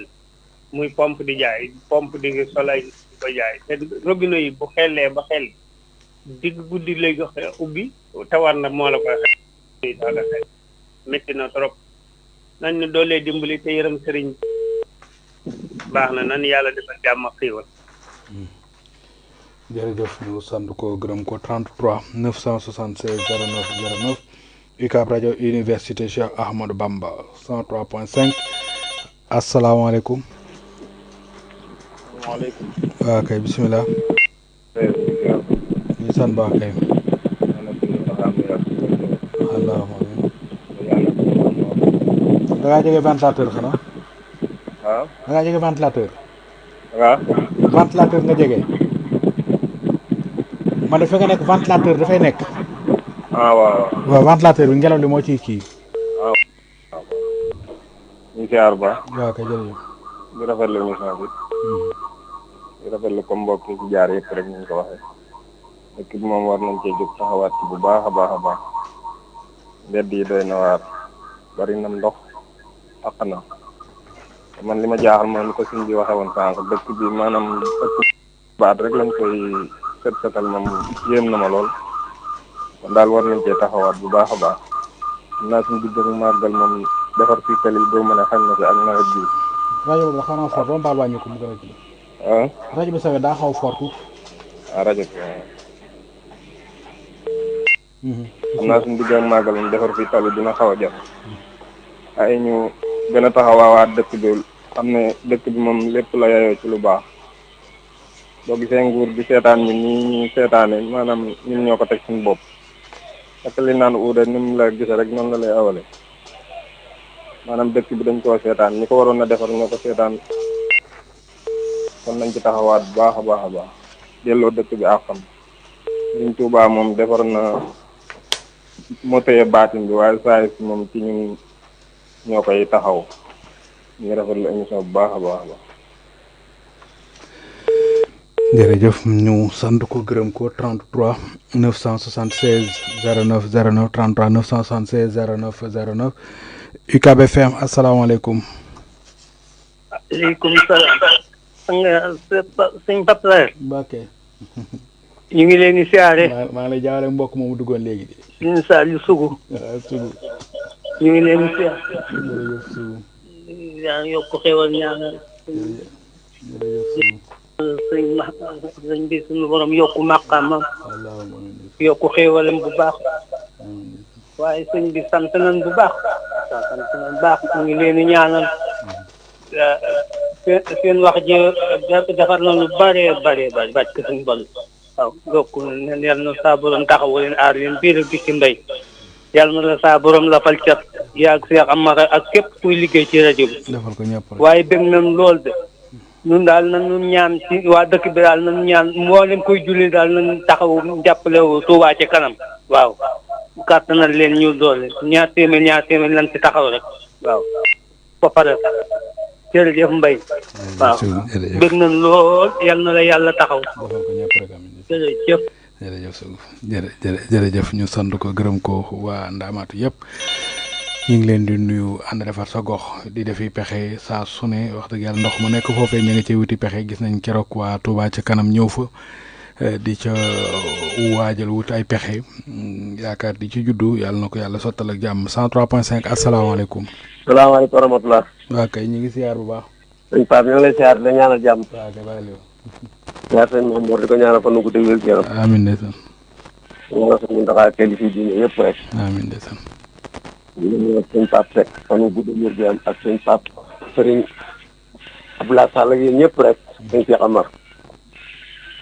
muy pompe di jaay pompe di sol ay di ko jaay te robinet yi bu xellee ba xel digg guddi lay ubbi te war na moo la koy xel métti na trop nañ ne doolee dimbali te yërëm sëriñ baax na nan yàlla defal jàmm ak xiiwal. jërëjëf ñu sant ko gërëm ko 33 976 09 09 UCAB rajo université Cheikh Ahmadou Bamba 103.5 asalaamaaleykum. waaleykum. waaw kay bisimilah. ñu sant baax kay. da ngaa jege ventilateur xanaa. waaw. da ngaa jege ventilateur. waaw. ventilateur nga jege. man de fi nga nekk ventilateur dafay nekk. waaw ventilateur bi ngelaw li moo ciy kii. waaw. ñu siyaar ba. waaw kay jërëjëf. di rafetlu émission bi. di rafetlu comme mbokk yi ci jaar yëpp rek ñu ko waxee. dëkk bi moom war nañ cee jóg taxawaat ci bu baax a baax. mbedd yi doy na waar. bari na ndox. ak na. man li ma jaaxal moom li ko suñ bi waxee woon sànq dëkk bi maanaam dëkk baat rek lañ koy setal moom yéem na ma lool kon daal war nañ cee taxawaat bu baax a baax xam naa suñ digg ak màggal moom defar fii tali boo mën a xam na si ak nawet bi rajo bi xaw naa fort ba mbaal wàññi ko mu gën a kii rajo bi sawee daa xaw fort tuuti rajo bi xam naa suñ digg ak màggal moom defar fii tali dina xaw a jot ay ñu gën a taxawaawaat dëkk bi xam ne dëkk bi moom lépp la yayoo ci lu baax boo gisee nguur bi seetaan ñi nii ñu seetaane maanaam ñun ñoo ko teg suñu bopp parce que li naan uuda ni mu la gisee rek noonu la lay awale maanaam dëkk bi dañ koo seetaan ñi ko waroon a defar ñoo ko seetaan kon nañ ci taxawaat bu baax a baax delloo dëkk bi ak xam Sëriñ Tuubaa moom defar na moo tëye baatin bi waaye saa si moom ci ñun ñoo koy taxaw ñu rafetlu émission bu baax a baax. jërëjëf ñu sant ko gërëm ko 33 976 09 09 33 976 09 09 UCAB FM asalaamaaleykum. waaleykum salaam. sëñ Pape Laye. Mbacke. ñu ngi leen di siyaare. maa ngi lay jaawale mbokk moomu duggoon léegi de. suñu Saliou Sougou. waaw Sougou. ñu ngi leen di siyaare. jërëjëf Sougou. yaa ngi yokk xéwal ñaanal. jërëjëf Sougou. sëñ bi suñu borom yokku màqaamam yokku xéewalam bu baax waaye sëñ bi sant nañ bu baax mu ngi leen di ñaanal seen wax ji defar na lu bëree bàcc ko suñu bol waaw yokku leen yal na saa borom taxawu leen aar leen biir ak ci mbay yal na la saa borom la fal cat yaag Cheikh Amara ak képp kuy liggéey ci rajo bi defal ko ñëpp waaye bëgg nañ lool de ñun daal nañu ñaan ci waa dëkk bi daal nañu ñaan mboolem koy julli daal nañu taxaw jàppale Touba ci kanam waaw kàttanal leen ñu doole ñaar téeméer lan ci taxaw rek waaw ba pare jërëjëf Mbaye waaw bëgg nañ lool yal na la yàlla taxaw jërëjëf jërëjëf ñu sant ko gërëm ko waa Ndaamaatu yëpp ñu ngi leen di nuyu ànd defar sa gox di defi pexe saa su ne wax dëgg yàlla ndox mu nekk foofee ñu ngi cay wuti pexe gis nañ keroog waa Touba ca kanam ñëw fa di ca waajal wut ay pexe yaakaar di ci juddu yàlla na ko yàlla sottal ak jàmm 103.5 asalaamaaleykum. salaamaaleykum wa rahmatulah. waa kay ñu ngi siyaar bu baax. sëñ Pape ñu ngi lay siyaar di la ñaanal jàmm. waaw kay bàyyi la siyaar sëñ Mamour di ko ñaanal fan gu déglu ci yaram. amiin ndeysaan. ñu ngi sëñ Mountakha kilifa yi diine yëpp rek. amiin ndeysaan. ñu ngi sëñ Pape Seck fan gu déglu ci yaram ak sëñ Pape Serigne Abdoulaye Sall ak yéen ñëpp rek. sëñ Cheikh Amar.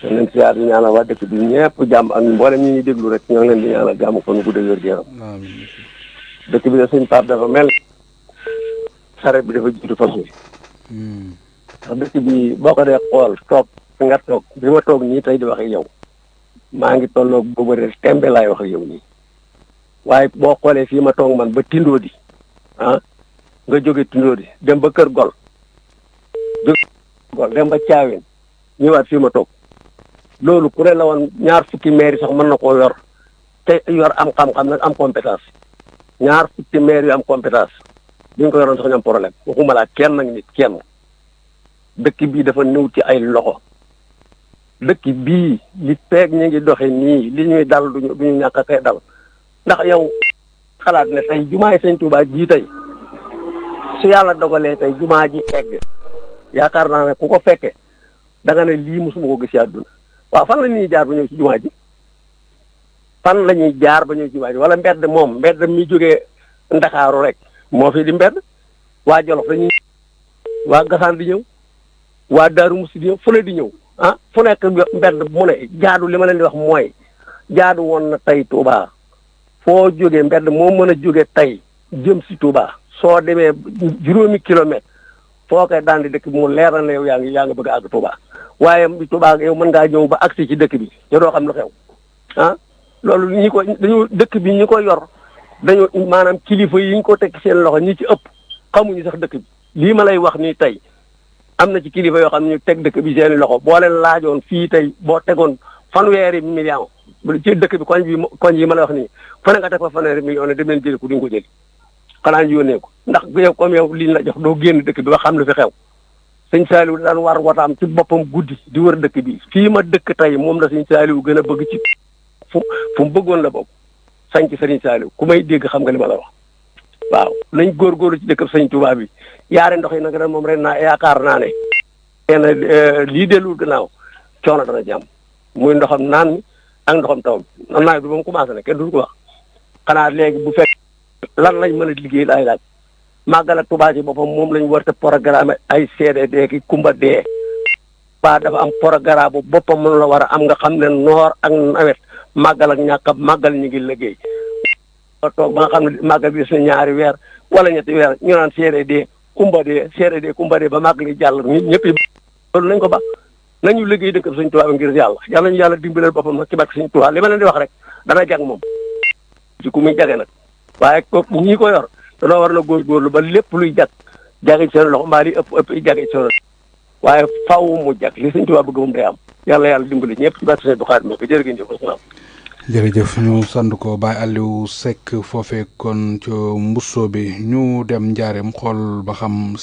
ñu leen siyaar di ñaanal waa dëkk bi ñëpp jàmm ak mboolem ñi ñuy déglu rek ñoo ngi leen di ñaanal jàmm fan gu déglu ci yaram. amiin. dëkk bi de sëñ Pape dafa mel. saret bi dafa jiitu fas yi. ndax dëkk bi boo ko dee xool toog nga toog bi ma toog nii tey di wax ak yow maa ngi tolloog boobu rek tembe laay wax ak yow nii waaye boo xoolee fii ma toog man ba Tindodi ah nga jóge Tindodi dem ba Kër Gol dem ba Thiawén ñëwaat fii ma toog loolu ku ne la woon ñaar fukki maire sax mën na koo yor te yor am xam-xam nag am compétence ñaar fukki maire yu am compétence bi ñu ko yoroon sax ñu am problème waxuma laa kenn nag nit kenn dëkk bii dafa néew ci ay loxo dëkk bii li feeg ñu ngi doxe nii li ñuy dal duñu ñàkk a koy dal ndax yow xalaat ne tey jumaay sëñ Tuubaa jii tey su yàlla dogalee tey jumaa ji egg yaakaar naa ne ku ko fekke da nga ne lii mosuma ko gis ci àdduna waaw fan la ñuy jaar ba ñëw ci jumaa ji fan la ñuy jaar ba ñëw ci jumaa ji wala mbedd moom mbedd mi jógee Ndakaaru rek moo fi di mbedd waa Jolof dañuy waa Gasaan di ñëw waa Daaru Musi di ñëw fu ne di ñëw ah fu nekk mbedd mu ne jaadu li ma leen di wax mooy jaadu woon na tey Touba foo jógee mbedd moo mën a jóge tey jëm si Touba soo demee juróomi kilomètre foo koy daan di dëkk bi mu leer na ne yow yaa ngi bëgg a àgg Touba waaye Touba yow mën ngaa ñëw ba agsi ci dëkk bi te doo xam lu xew ah loolu ñi ko dañu dëkk bi ñi ko yor dañu maanaam kilifa yi ñu ko teg seen loxo ñi ci ëpp xamuñu sax dëkk bi lii ma lay wax nii tey am na ci kilifa yoo xam ne ñu teg dëkk bi seen loxo boo leen laajoon fii tey boo tegoon fanweeri million ci dëkk bi koñ yi ma la wax nii fa ne nga teg fa fanweeri million ne dem leen jëli ko duñ ko jëli xanaa ñu yónnee ko ndax yow comme yow liñ la jox doo génn dëkk bi ba xam lu fi xew sëñ Saliou daan war wataam ci boppam guddi di wër dëkk bi fii ma dëkk tey moom la sëñ Saliou gën a bëgg ci fu mu bëggoon la boobu sañ ci sëriñ Saliou ku may dégg xam nga li ma la wax waaw nañ góorgóorlu ci dëkk sëñ Touba bi yaari ndox yi nag ren moom ren naa yaakaar naa ne kenn lii dellu gannaaw coono dana jàmm muy ndoxam naan mi ak ndoxam taw bi nan nawet bi moom commencé na kenn du ko wax xanaa léegi bu fekk lan lañ mën a liggéey laay laaj màggal ak Touba ci boppam moom lañ war a programme ay CDD ki kumba dee ba dafa am programme bu boppam mën la war a am nga xam ne noor ak nawet màggal ak ñàkk a màggal ñu ngi liggéey toog ba nga xam ne màggal bi su ñaari weer wala ñetti weer ñu naan CDD kumba dee ba màggal yi jàll ñëpp loolu nañ ko ba nañu liggéey dëkk Sëñ Tuubaa ngir yàlla ñu yàlla dimbalal boppam nag ci barke Sëñ Tuubaa li ma leen di wax rek dana jag moom ci ku muy jage nag waaye ko ñi ko yor danoo war na góorgóorlu ba lépp luy jag jage ci seen loxo mbaa li ëpp jage ci seen waaye faaw mu jag li Sëñ Tuubaa bëgg moom day am yàlla dimbali ñëpp ci barke Sëñ Tuubaa moo ko jërëjëf jërëjëf ñu sant ko Baye Aliou Seck foofee kon ci mbusso bi ñu dem njaareem xool ba xam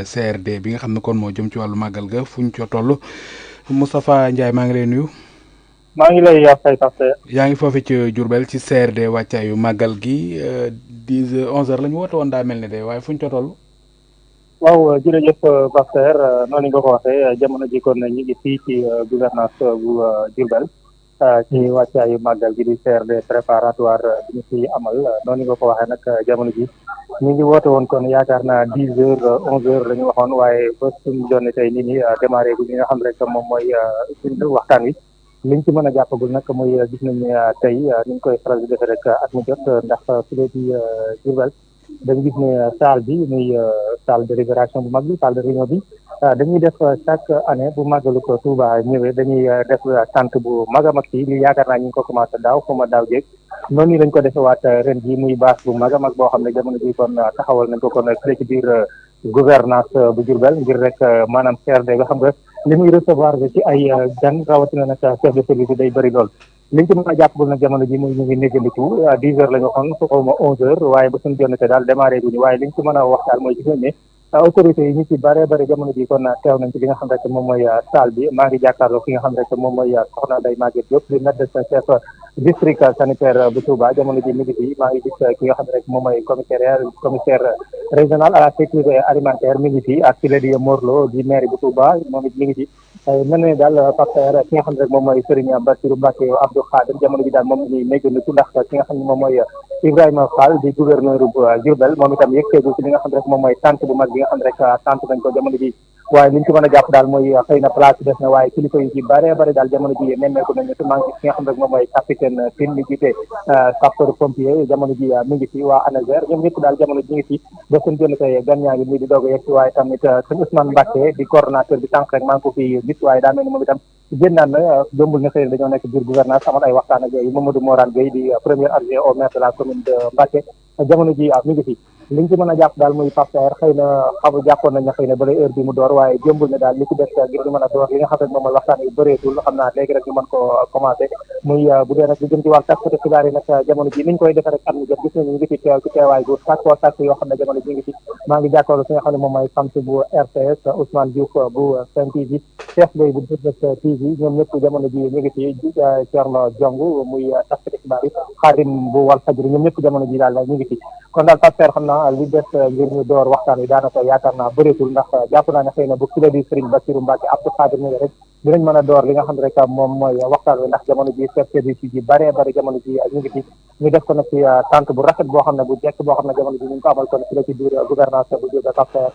CRD bi nga xam ne kon moo jëm ci wàllu màggal ga fuñ co toll Moustapha Ndiaye maa ngi lay nuyu. maa ngi lay fay yaa ngi foofee ci Diourbel ci CRD wàccaayu màggal gi 11h la ñu woote woon daa mel ne de waaye fuñ co toll. waaw jërëjëf Pasteur noonu nga ko waxee jamono ji kon ñu ngi fii ci gouvernance bu Diourbel ci wàccaayu màggal gi di CRD préparatoire bi ñu fi amal noonu nga ko waxee nag jamono ji ñu ngi woote woon kon yaakaar naa 10h 11h la ñu waxoon waaye ba suñu jonne tey nit ñi démarré gu ñi nga xam rek moom mooy suñu waxtaan wi liñ ci mën a jàppagul nag mooy gis nañ ne tey ni ñu koy faral di defee rek at mu jot ndax fii ci Diourbel dañu gis ne salle bi muy salle de libération bu mag bi salle de réunion bi dañuy def chaque année bu màggalu ko Touba ñëwee dañuy def tente bu mag a mag fii li yaakaar naa ñu ngi ko commencé daaw xuma daaw jéeg noonu lañ ko defewaat ren ji muy bâche bu mag a mag boo xam ne jamono ji kon taxawal nañ ko kon fële ci biir gouvernance bu Diourbel ngir rek maanaam CRD nga xam nga li muy recevoir ci ay gan rawatina nag chef de service bi day bëri lool liñ ci mën a jàppagul nag jamono ji muy ñu ngi néggandiku 10h la ñu waxoon su xaw ma 11h waaye ba suñu jonnate daal démarré guñu waaye liñ ci mën a wax daal mooy gis nañ ne autorités yi ñu ci bare bare jamono ji kon teew nañ ci li nga xam rek moom mooy salle bi maa ngi jàkkaarloo ki nga xam rek moom mooy soxna Ndeye Maguette Diop di médecin chef district sanitaire bu Touba jamono ji mi ngi fi maa ngi gis ki nga xam rek moom mooy commissaire régional à la sécurité alimentaire mi ngi fi ak ki la di Morlo di maire bu Touba moom it mi ngi fi mel ne daal Pasteur ki nga xam rek moom mooy Serigne Bassirou Mbacké Abdou Khadim jamono ji daal moom ngi néggandiku ndax ki nga xam ne moom mooy Ibrahima Fall di gouverneur bu Diourbel moom itam yëgteegu ci li nga xam rek moom mooy tànt bu mag bi nga xam rek tànt nañ ko jamono ji waaye liñ ci mën a jàpp daal mooy xëy na place bi des na waaye kilifa yi ci bare bare daal jamono ji nemmeeku nañu te maa ngi gis ki nga xam rek moom mooy capitaine Tine mi jiite sapeur pompier jamono ji mi ngi fi waa ANASER ñoom ñëpp daal jamono ji ngi fi ba suñ jënd tey gan ñaa ngi nii di doog a yegg si waaye tamit sëñ Ousmane Mbacké di coordonnateur bi sànq rek maa ngi ko fi gis waaye daa mel ni moom itam génnaan na jombul na xëy na dañoo nekk biir gouvernance amoon ay waxtaan ak yooyu Mamadou Morane Gueye di premier adjoint au maire de la commune de Mbacké jamono ji mi ngi fi liñ ci mën a jàpp daal muy Pasteur xëy na xamu jàppoon nañ ne xëy na bala heure bi mu door waaye jëmbul ne daal li ci des ngir ñu mën a door li nga xam ne moom mooy waxtaan yu bëreetul xam naa léegi rek ñu mën ko commencé muy bu dee nag li jëm ci wàllu taskati xibaar yi nag jamono ji niñ koy defee rek am na jot gis nañu ngi fi teew ci teewaay bu sàkkoo sàkk yoo xam ne jamono ji ngi fi maa ngi jàkkaarloo si nga xam ne moom mooy Samsi bu RTS Ousmane Diouf bu Sen TV Cheikh Gueye bu TV ñoom ñëpp jamono ji ñu ngi fi Thierno Diong muy taskati xibaar yi Khadim bu Walfadjri ñoom ñëpp jamono ji daal ñu ngi fi kon daal Pasteur xam naa li des ngir ñu door waxtaan wi daanaka yaakaar naa bëreetul ndax jàpp naa ne xëy na bu kila di Serigne Bassirou Mbacké Abdou Khadir ni rek dinañ mën a door li nga xam ne rek moom mooy waxtaan wi ndax jamono ji chef service yi bare bare jamono ji ñu ngi fi ñu def ko nag ci tente bu rafet boo xam ne bu jekk boo xam ne jamono ji ñu ngi ko amal kon ci la ci biir gouvernance bu Diourbel Pasteur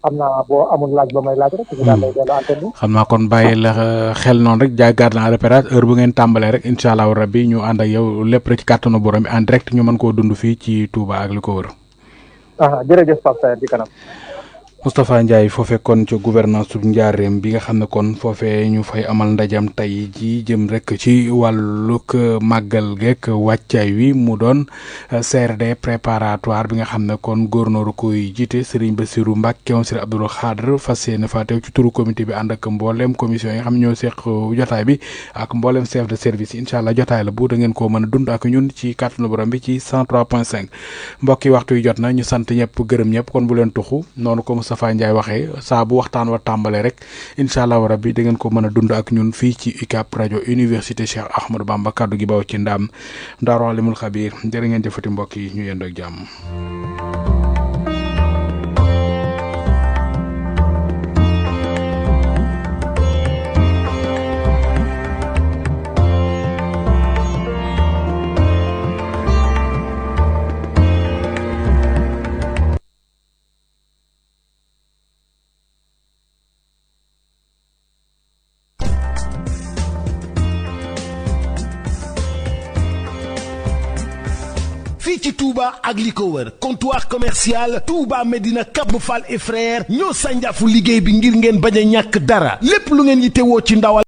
xam naa boo amul laaj ba may laaj rek ñu daal lay dellu antenne bi xam naa kon bàyyi la xel noonu rek jaagaar naa repérage heure bu ngeen tàmbalee rek incha allahu rabbi ñu ànd ak yow lépp rek ci kàttanu borom bi en direct ñu mën koo dund fii ci Touba ak li ko wër. jërëjëf Pasteur di kanam. Moustapha Ndiaye foofee kon ca gouvernance su Njaareem bi nga xam ne kon foofee ñu fay amal ndajam tey ji jëm rek ci wàllug màggal geek wàccaay wi mu doon CRD préparatoire bi nga xam ne kon góornóoru koy jiite Serigne Bassirou Mbacké moom Serigne Abdou Khadre fas yéene fa teew ci turu comité bi ànd ak mboolem commission yi nga xam ne ñoo seq jotaay bi ak mboolem chef de service yi incha allah jotaay la bu da ngeen koo mën a dund ak ñun ci kàttanu borom bi ci 103.5 mbokki waxtu yi jot na ñu sant ñëpp gërëm ñëpp kon bu leen tuxu noonu ko Moustapha Ndiaye waxee saa bu waxtaan wa tàmbalee rek incha allahu rabbi da ngeen ko mën a dund ak ñun fii ci UCAB rajo université Cheikh Ahmadou Bamba kaddu gi baw ci ndaam Daaru Alimul Xabiir jërë ngeen jëfati mbokk yi ñu yendoo ak jàmm. fii ci Touba ak li ko wër comptoir commercial Touba Medina Cap Fall et frères ñoo sànjaafu liggéey bi ngir ngeen bañ a ñàkk dara lépp lu ngeen yittewoo ci ndawal